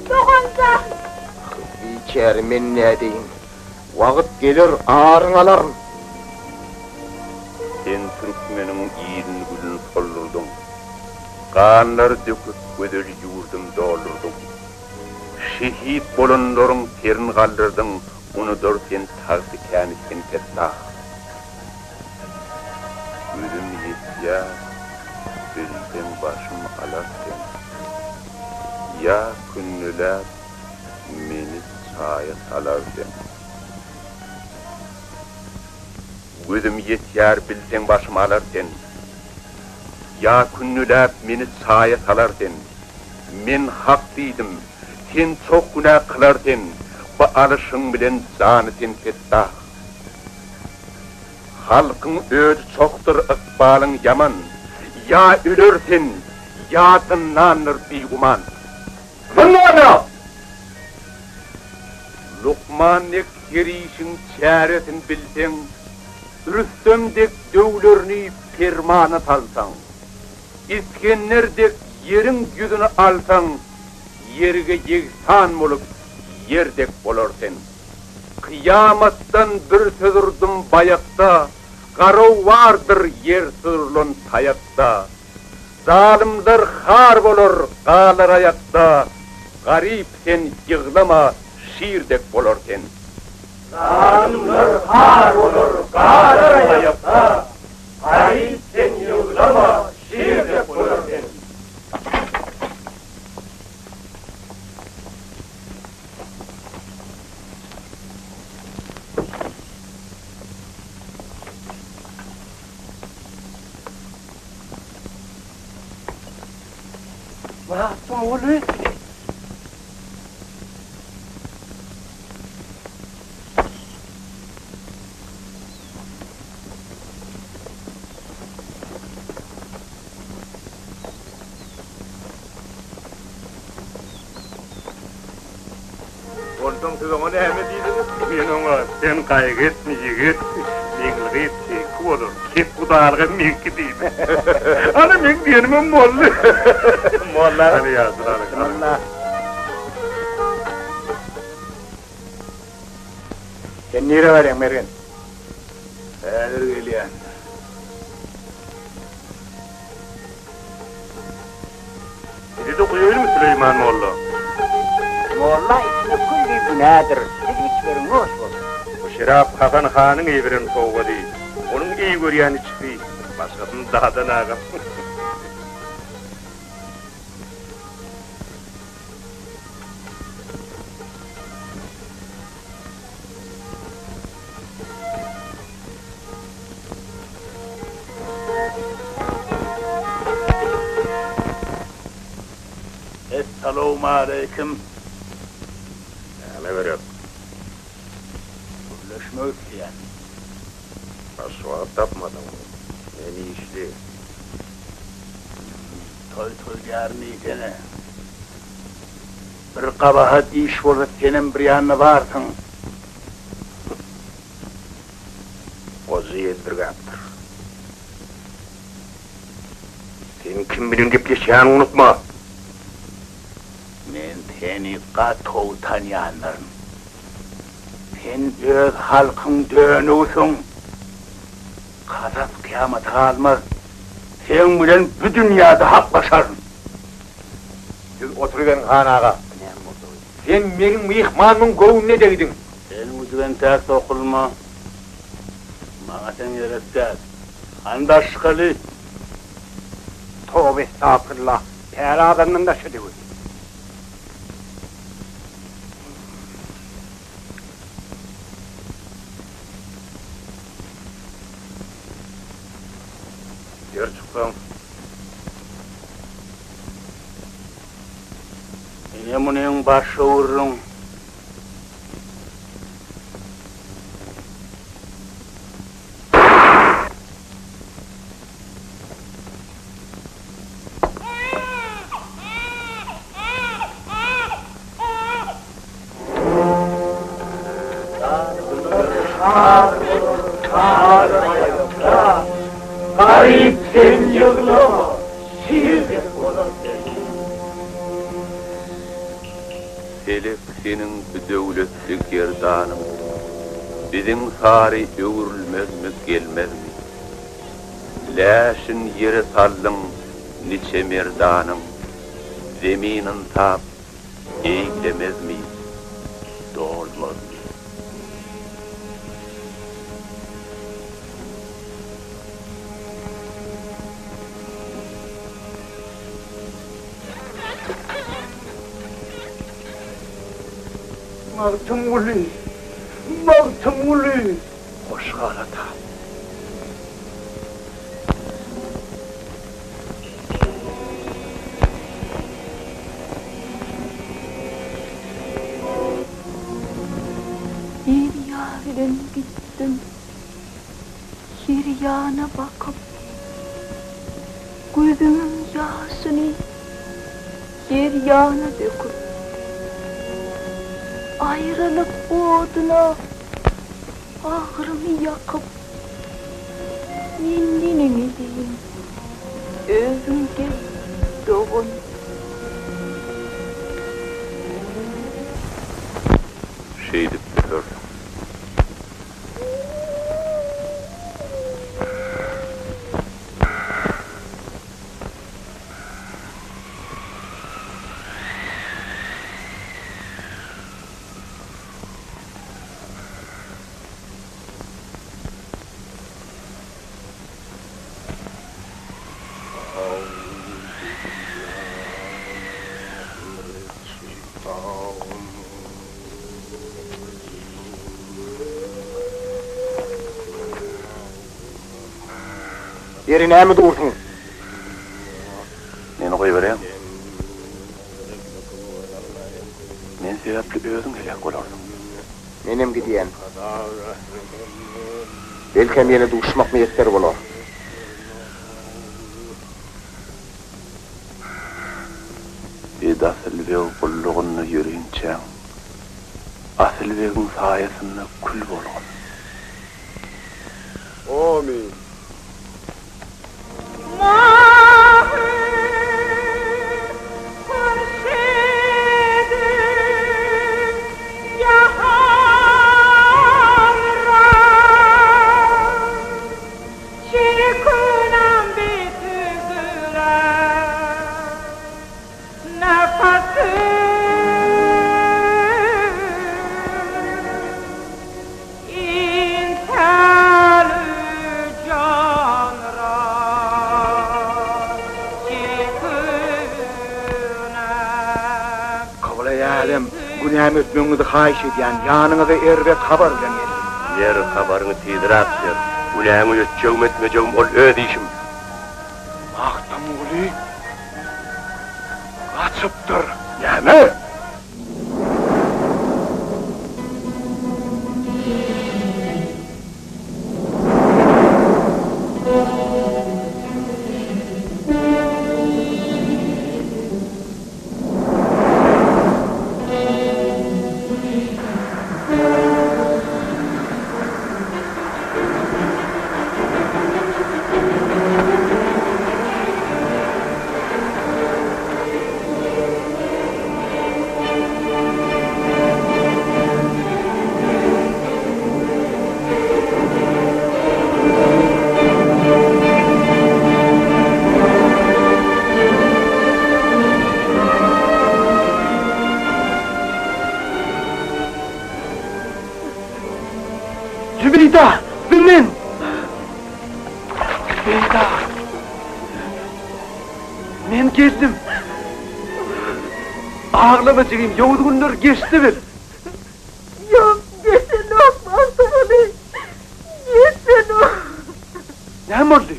Doganjan!
Biçäre men nädeýin? Wagt geler, aryň alaryn.
Sen türkmeniň ilini-gününi soldurdyň. Ganlar döküp gözel ýurdum doldurdyň. Şehit bolanlaryň serin galdyrdyň, Unudar sen tagty-käni sen Fettah. Gözüm ýetýär, bilseň başym alar sen. Ýa kündüläp meni çaýa salar sen. Gözüm ýetýär, bilseň başym alar sen. Ýa kündüläp meni çaýa salar sen. Men hak diýdim, sen çoh günä kylar sen, Bu alyşyň bilen jany sen Fettah. Halkyň öji çohdur, ykbalyň ýaman, Ýa öler sen, ýa zyndandyr biguman. Zyndana! Lukman dek her işiň çäresin bilseň, Rüstem dek döwlerini permana salsaň, Isgender dek ýeriň ýüzüni alsaň, Ýerge ýegsan bolup, ýer dek bolar sen. Kyýamatdan bir söz urdum baýakda, Garaw bardyr ýer syrylan taýakda. Zalymlar har bolar, galar aýakda, Garyp sen ýyglama, şir dek bolar sen.
Zalymlar har bolar, galar aýakda, Garyp sen ýyglama, şir dek bolar sen.
Magtymguly!
Onsoň siz oňa näme diýdiňiz?
Men oňa, Sen gaýgy etme, ýigit, Meňli gyz seňki bolar, kethudalyk hem meňki diýdim. Ana, meň diýenimem boldy.
Molla.
Hany ýaşuly, alyň.
Sen nirä barýaň, Mergen? Häzir gelýän.
Sizi-de goýaýynmy, Süleýman molla?
Molla içmek külli günädir, siz içmeriň noş bolsun.
Bu şerap Hasan hanyň iberen sowgady. Onuň eý görýän içgisi, başgasyny dadan agam.
Essalawmaleýkim.
Näme gerek?
Gürleşmek isleýän.
Başga wagt tapmadyňmy? Men işli.
Toý toý diýýärin diýsene. Bir gabahat iş bolsa senem bir ýanda barsyň.
Goja ýeldirgäpdir. Sen kim bilen gepleşýäniňi unutma!
Men seni gaty gowy tanýandyryn. Sen öz halkyň dönügisiň. Kasas kyýamata galmaz. Seň bilen bu dünýäde haklaşaryn.
Siz oturyberiň, han aga. Sen meniň myhmanymyň göwnüne degdiň.
Sen güjügentäk sokulma. Maňa sen gerek däl. Hany daş çykaly.
Toba estagfurullah, päl adamdan daşa döwedi.
Ýer çyksaň.
Ine munyň başga gürrüň. Garyp sen ýyglama, şir dek bolar sen.
Pelek seniň bu döwletli gerdanyň Biziň sary öwrülmezmi, gelmezmi? Läşin ýere saldyň niçe merdanyň, Zemin ynsap eýlemezmi, dolmazmy?
Magtymguly! Magtymguly!
Hoş gal, ata!
Derýa bilen gitdim. ýana bakyp, Gözümiň ýaşyny her ýana döküp, Aýralyk oduna bagrymy ýakyp, Men neneň edeýin, özüň gel, dogan.
Şeýdip ösersiň.
Ýeri näme dursuň?
Meni goýberýäňmi? Men sebäpli özüň heläk bolarsyň.
Menem gidýän. Belkem ýene duşmak miýesser bolar.
Ed Asylbeg gullugynda ýörinçäň, Asylbegiň saýasynda kül bolgun.
Amin.
Kyblaýy älem, günämi ötmegiňizi haýyş edýän, ýanyňyza erbet habar bilen geldim.
Ber habaryňy tizräk ber. Günäňi ötjegim-ötmejegim ol öz işim.
Magtymguly gaçypdyr. Näme? Zübeýda, bu men! Zübeýda! Men geldim. Aglama jigim, ýowuz günler geçdi bil.
Ýok, geçenok Magtymguly, geçenok.
Näme boldy?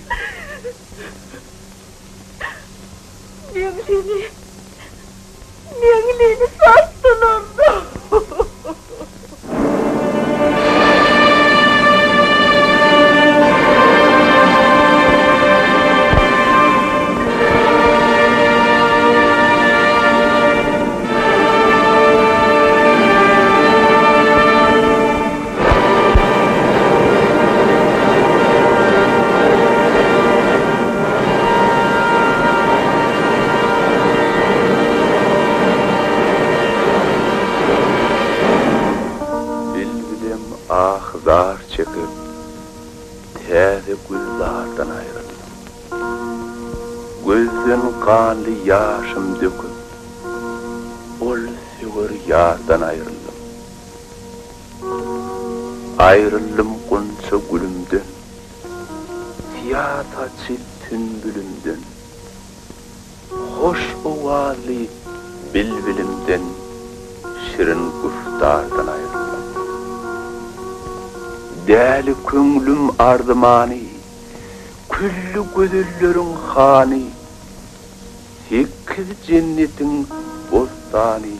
Meňlini, Meňlini satdylar.
Bilbilem ah-zar çekip, täze gülzardan aýryldym. Gözden ganly ýaşym döküp, ol söwer ýardan aýryldym. Aýryldym gunça gülümden, Syýa saçy sünbülimden, Hoş owazly bilbilimden, Şirin güftardan aýryldym. Däli köňlüm arzymany, Külli gözelleriň hany, Sekiz jennetiň bossany,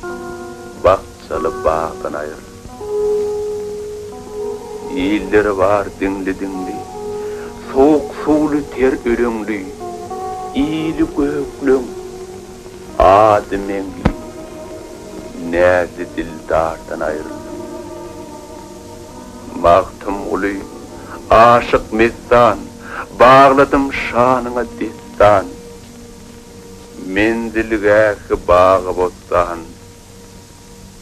Bakjaly bagdan aýryldym. Illeri bar diňli-diňli. Sowuk suwly ter öleňli, Ili gökleň, ady Meňli, Näzli dildardan aýryldym. Magtymguly, aşyk messan, Bagladym şanyňa dessan. Menzilgähi bagy-bossan,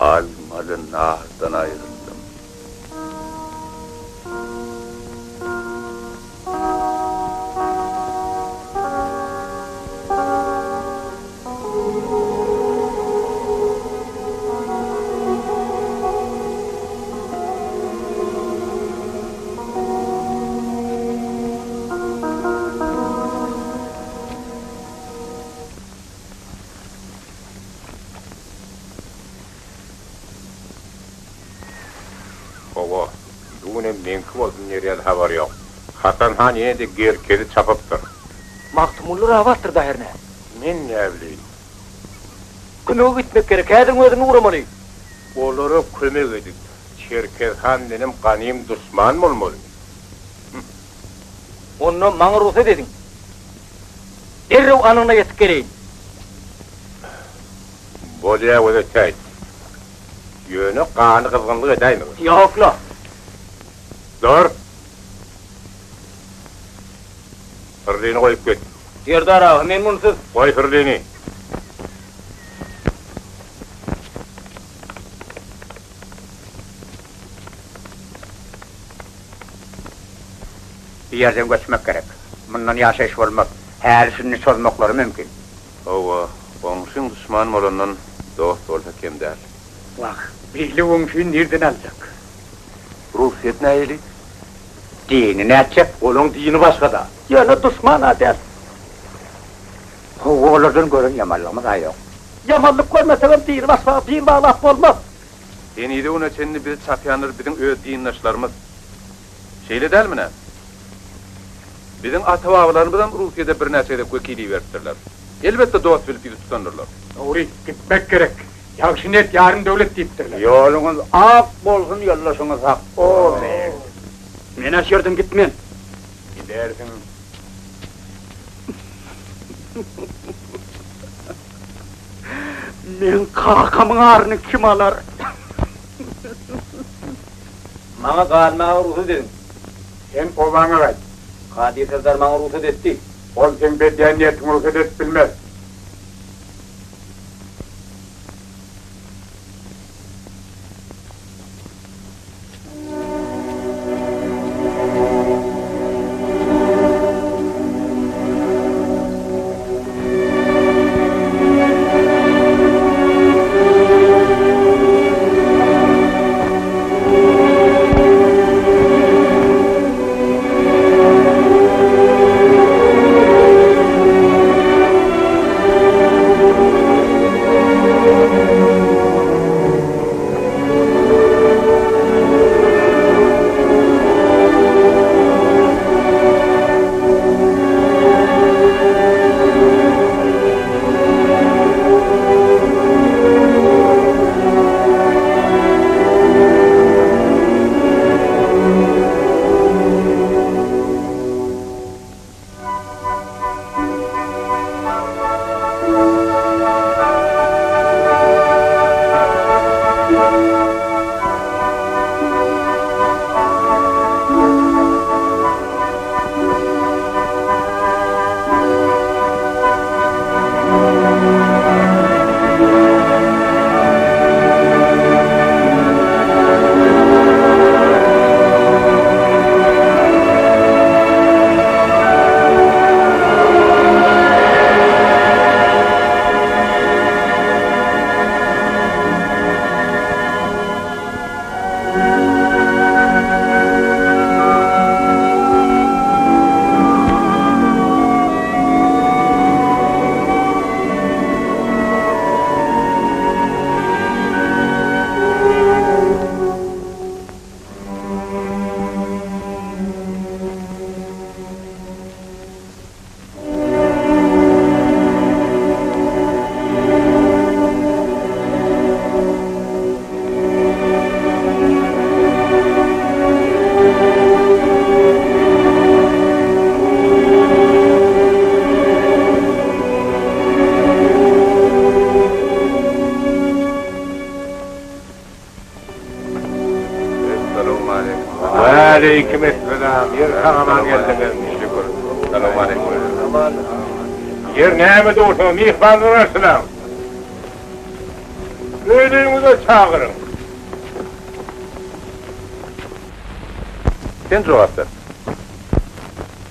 Almaly nardan aýryldym.
Hawa, bu günem meňki bolsun diýer ýaly habar ýok. Hasan han ýene-de Gerkezi çapypdyr.
Magtymguly rabatdyr-da hernä.
Men näbileýin.
Kömege gitmek gerek, häziriň özünde ugramaly.
Olara kömek edip, Çerkez han bilenem ganym duşman bolmalymy?
Onda maňa rugsat ediň. Derrew anygyna ýetip geleýin.
Bolýa gözetäýt. Ýöne gany gyzgynlyk edäýmegin.
Ýok-la.
Dur! Hyrlyny goýup git.
Serdar aga, men munsyz.
Goý hyrlyny.
Bu ýerden göçmek gerek. Mundan ýaşaýyş bolmaz. Häli-şindi çozmaklary mümkin.
Hawa, goňşyň duşman bolandan dost bolsa kem däl.
Wah, beýle goňşyny nirden aljak?
Russiýet nähili?
Dini nätjek?
Olaň dini başga-da.
Ýöne duşman-a däl.
Hawa, olardan gören ýamanlygymyz-a ýok.
Ýamanlyk görmesegem dini başga bil baglap bolmaz.
Henize güne çenli bizi çapýanlar biziň öz dindaşlarymyz. Şeýle dälmi nä? Biziň ata-babalarymyzam Russiýada birnäçe gezek wekil iberipdirler. Elbetde dost bilip ýüz tutandyrlar.
Dogry, gitmek gerek. Ýagşy niýet ýarym döwlet diýipdirler.
Ýoluňyz ak bolsun, ýoldaşyňyz hak bolsun.
Men-ä şu ýerden gitmen.
Gidersiň.
Meň kakamyň aryny kim alar?
Maňa galmaga rugsat ediň.
Sen obaňa gaýt.
Kadyr serdar maňa rugsat etdi.
Ol seň bedýän niýetiňi rugsat edip bilmez.
Aleýkim esselam, ýer sag-aman geldiňizmi?
Şükür. Salowmaleýkim.
Ýer näme dursuňyz, myhmanlar garşylaň. Öýleriňize çagyryň.
Sen jogap ber.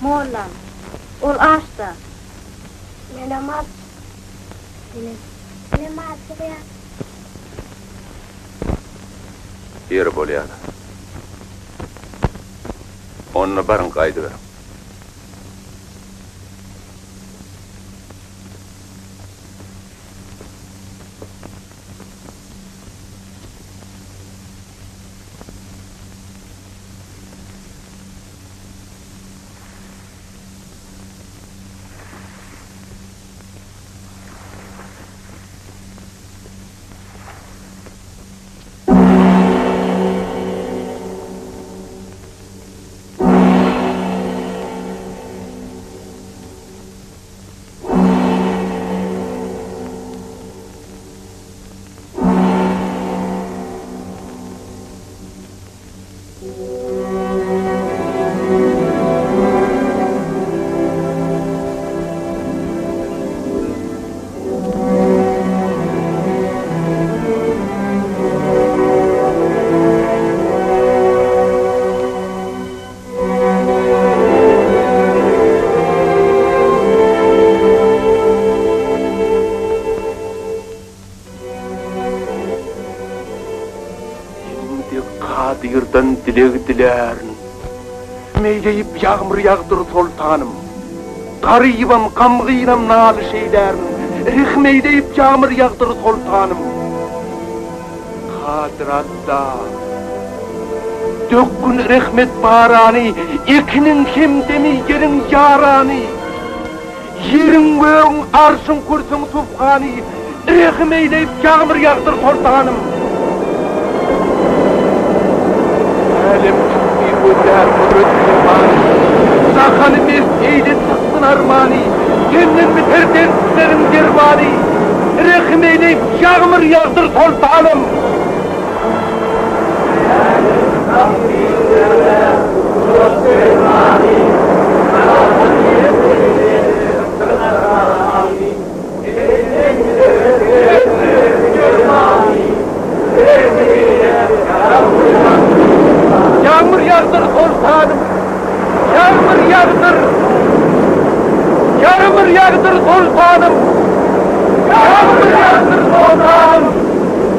Mollam, ol aç-da.
Menem aç. Menem. Menem açygýan.
Ýeri bolýa-da. Onda baryň gaýdyberiň.
Indi Kadyrdan dileg dilärin. Meýleýip ýagmyr ýagdyr soltanym. Garybam, gamgynam nalyş eýlärin. Rehm eýleýip ýagmyr ýagdyr soltanym. Kadyr Alla, dökgün rehmet barany, Ekiniň hemdemi, ýeriň ýarany. Ýeriň, gögüň, arşyň, kürsüň subhany, Rehim eýleýip ýagmyr ýagdyr soltanym. Älem çykdy gözlär gudrat permany, Jahany mest eýle çyksyn armany, Senden biter dertleriň dermany, Rehim eýleýip ýagmyr ýagdyr soltanym. Ýagmyr ýagdyr soltanym, Ýagmyr ýagdyr, Ýagmyr ýagdyr soltanym, Ýagmyr ýagdyr soltanym,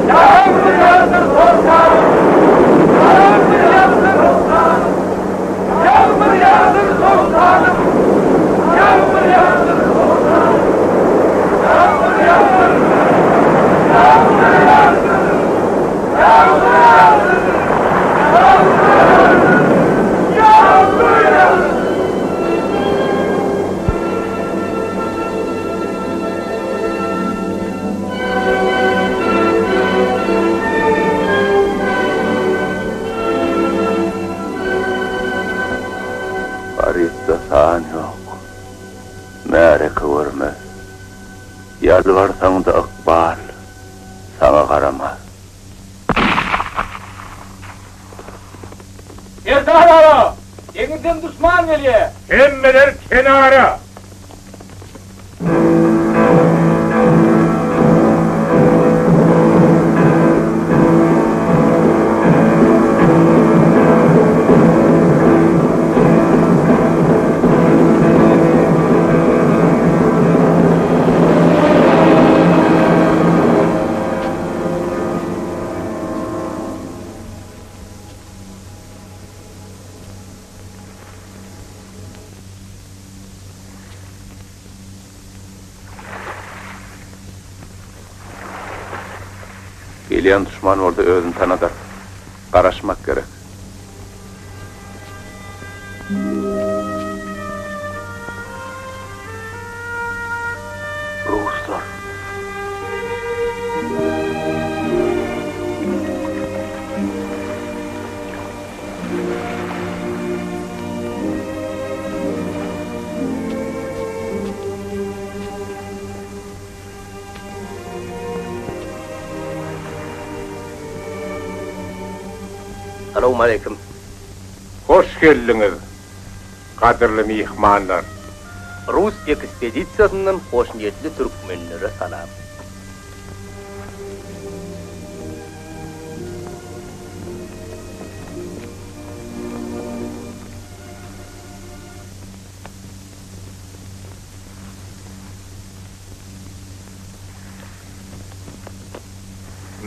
Ýagmyr ýagdyr soltanym, Ýagmyr ýagdyr soltanym, Ýagmyr ýagdyr soltanym, Ýagmyr ýagdyr soltanym, Ýagmyr ýagdyr, Ýagmyr ýagdyr, Ýagmyr ýagdyr, Ýagmyr ýagdyr, Ýagmyr ýagdyr.
Garypda san ýok, märeke görmez. Ýalbarsaň-da ykbal saňa garamaz.
Serdar aga, deňizden duşman gelýä!
Hemmeler kenara!
Gelýän duşman bolsa özüni tanadar. Garaşmak gerek. Ruslar.
Salowmaleýkim.
Hoş geldiňiz, gadyrly myhmanlar!
Rus ekspedisiýasyndan hoşniýetli türkmenlere salam!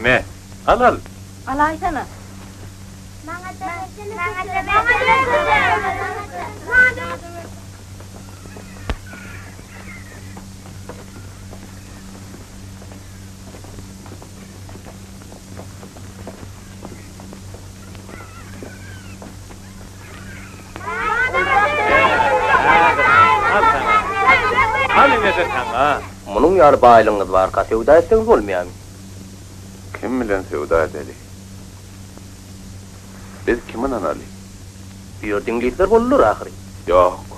Me, al, al!
Alaýsana. Maňa-da bersene. Maňa-da bersene.
Al ine-de saňa.
Munuň ýaly baýlygyňyz barka söwda etseňiz bolmaýarmy?
Kim bilen söwda edeli? Biz kimi ynanaly?
Bu ýerde iňlisler boldular ahyry.
Ýok.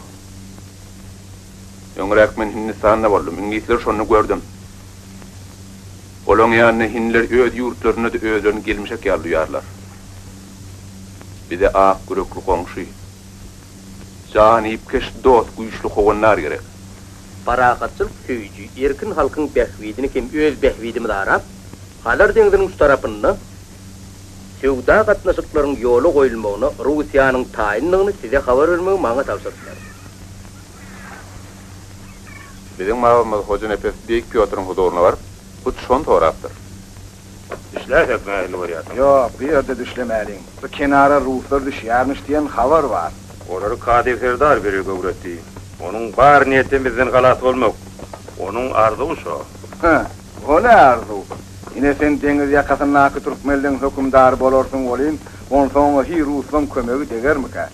Öňräk men Hindistanda boldum, iňlisleri şonda gördüm. Olaň ýanynda hindiler öz ýurtlarynda-da özlerini gelmişek ýaly duýarlar. Bize ak ýürekli goňşy, janypkeş dost, güýçli howandar gerek.
Parahatçylyk söýüji, erkin halkyň bähbidini hem öz bähbidimiz arap, Hazar deňziniň şu tarapynda söwda gatnaşyklaryň ýola goýulmagyna Russiýanyň taýyndygyny size habar bermegi maňa tabşyrdylar.
Biziň babamyz Hojanepes Beýik Pýotryň huzuryna baryp, hut şony sorapdyr.
Düşläýsek nähili görýärsiň?
Ýok, bu ýerde düşlemäliň. Bu kenara ruslar düşýärmiş diýen habar bar.
Olary Kadyr serdar birigi öwretdi. Onuň bar niýetem bizden halas bolmak. Onuň arzuwy şo.
Hä, o ne arzuw? Ine sen deňiz ýakasyndaky türkmenleň hökümdary bolarsyň welin, onsoň-a hi ruslaň kömegi degermikä?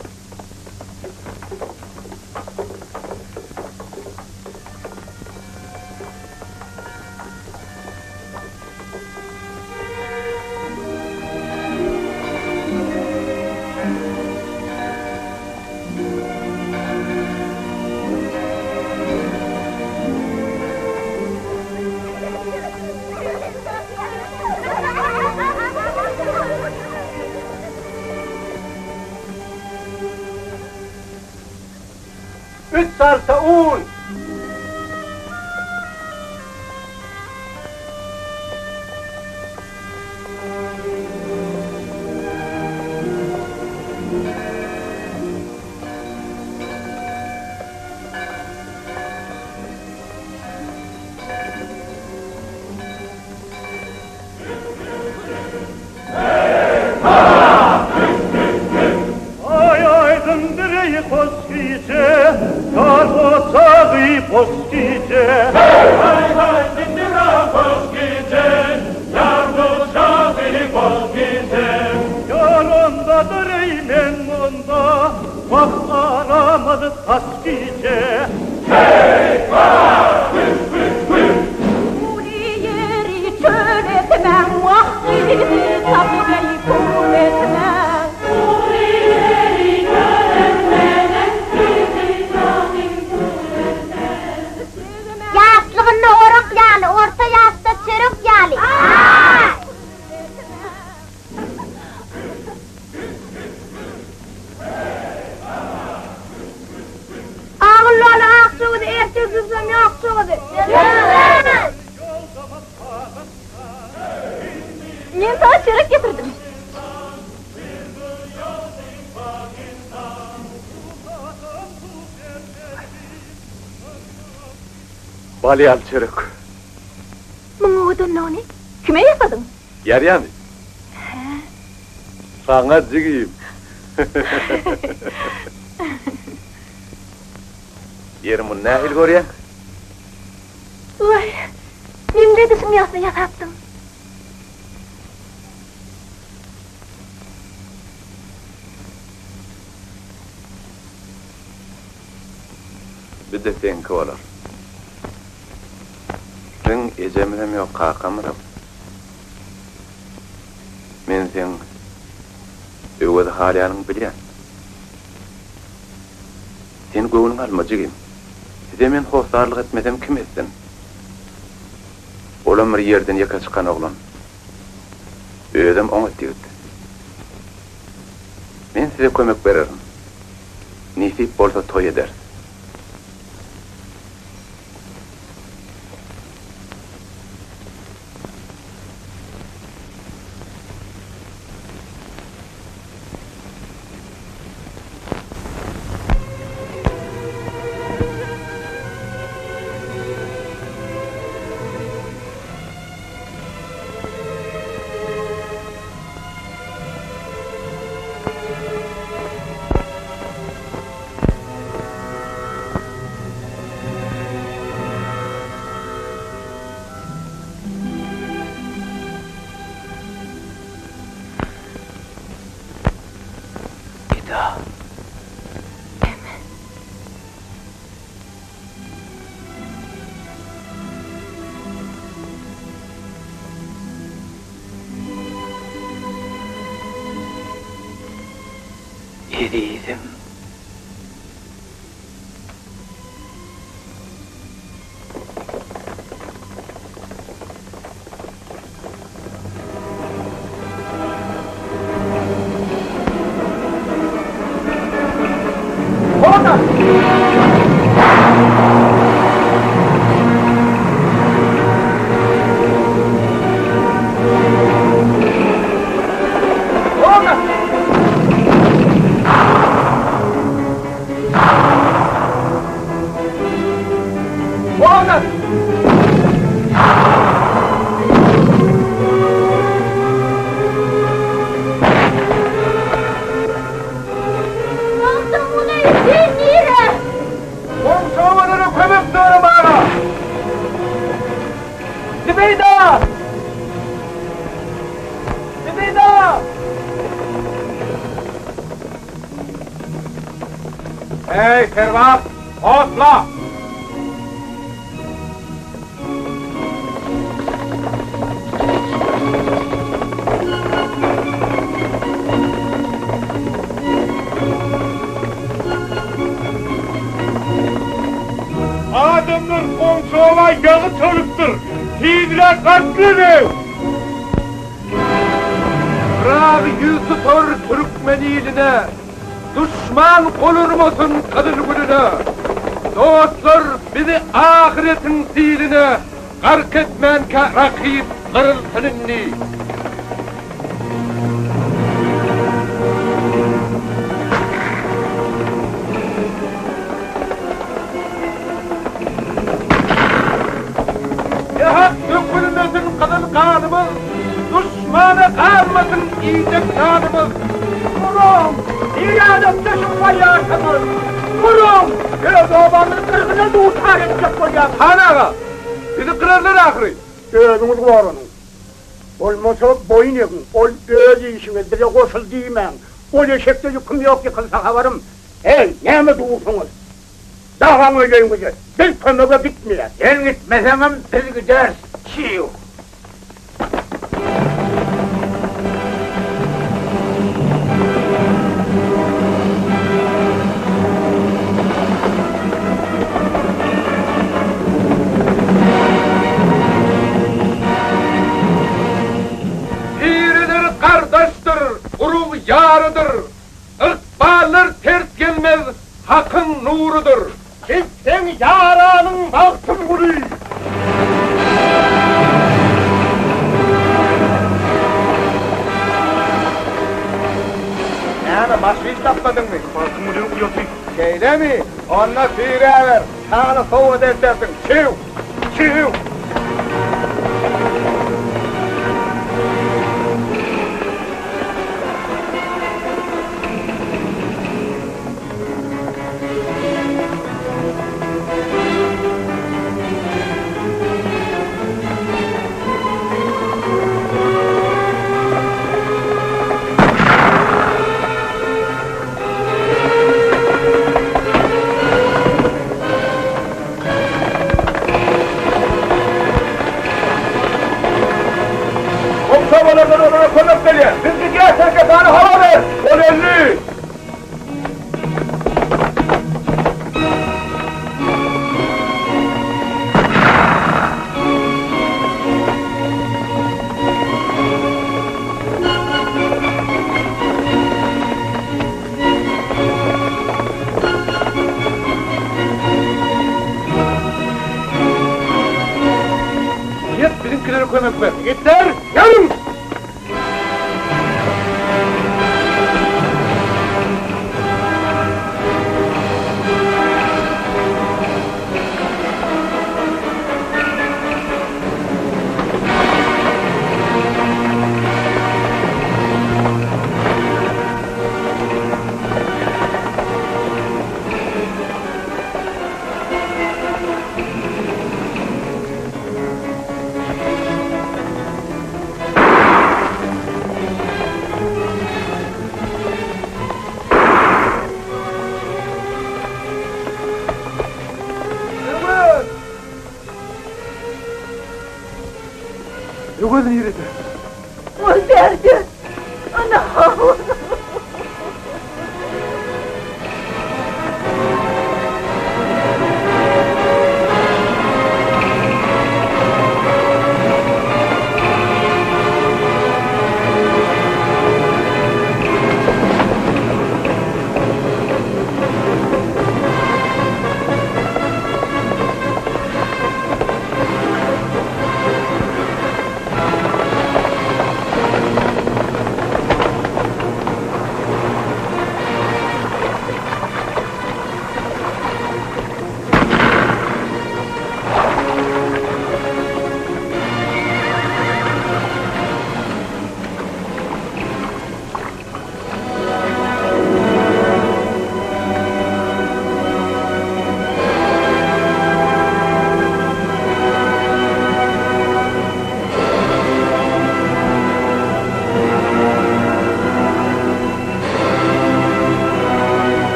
Üç sarta un!
Aý aýdyňdyr eý hoş gije, Ýar ojagy boş gije. Aý aýdyňdyr hoş gije, Ýar ojagy boş gije. Ýar ondadyr eý men munda, Wah aramyz taş gije.
Gury ýeri çöl etmäň, Wah gyzy tapyp eý pul etmäň. Gury ýeri çöl etmäň, Gyzy tapyp pul etmäň.
Ýaşlygynda orak ýaly, orta ýaşda çörek ýaly. Agyllaly akja gyzy ertir düzsem ýakja gyzy.
Men saňa çörek getirdim.
Bal ýaly çörek.
Muň owadanlygyny kime ýasadyň?
Ýarýamy?
Hä.
Saňa jigim. Ýeri muny nähili görýäň?
Waý, meň-de dişim ýagsa ýasapdyň.
Bir-de seňki bolar. Biziň ejemizem ýok, kakamyzam. Men seň Öwezi halaýanyňy bilýän. Sen göwnüňe alma, jigim. Size men hossarlyk etmesem, kim etsin? Olam bir ýerden ýeke çykan oglan. Özem oňat ýigit. Men size kömek bererin. Nesip bolsa toý ederis.
Eda. Ezizim.
Magtymguly, sen nire?
Goňşy obalara kömek soramaga! Zübeýda! Zübeýda! Eý, serbaz, otla!
Adamlar goňşy oba ýagy çalypdyr. Tizräk atlyň!
Pyragy ýüz tutar türkmen iline, Duşman gol urmasyn gyzyl gülüne. Dostlar bizi ahyretiň siline Gark etmänkä rakyp gyrylsyn indi. Nähak dökülmesin gyzyl ganymyz, Duşmana galmasyn iýjek nanymyz.
Duruň! Nirä dökleşip barýarsyňyz? Duruň! Öz obamyzy gyrgyna duçar etjek bolýarsyňyz.
Han aga, bizi gyrarlar ahyry.
Özüňiz goranyň. Bolmasa boýun egiň. Ol öz işiňiz, bize goşul diýmäň. Ol eşekde ýüküm ýok, ýykylsa habarym. Heý, näme dursuňyz? Dagaň öýleňize. Biz kömege gitmeýäs.
Sen gitmeseňem biz gideris, çiw.
Diriler gardaşdyr, urug ýarydyr. Ykballar ters gelmez Hakyň nurudyr.
Biz seň ýaranyň Magtymguly.
Näme, başga iş tapmadyňmy?
Magtymgulyň uýasy.
Şeýlemi? Onda süýräber, şaly sowgat eltersiň. Çüw! Çüw! Goňşy obalardan olara kömek gelýär. Biz gidýäs, Serkepany habar ber! Ol öldi!
kömek ber. Ýigitler, ýörüň! Öwez! Öwez nirede?
Ol bärde. Ana!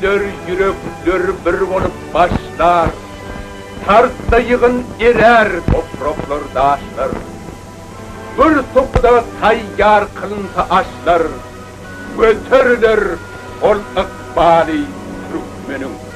Köňüller, ýürekler bir bolup başlar, Tartsa ýygyn erär topraklar, daşlar. Bir sokuda taýýar kylynsa aşlar, Göteriler ol ykbaly türkmeniň.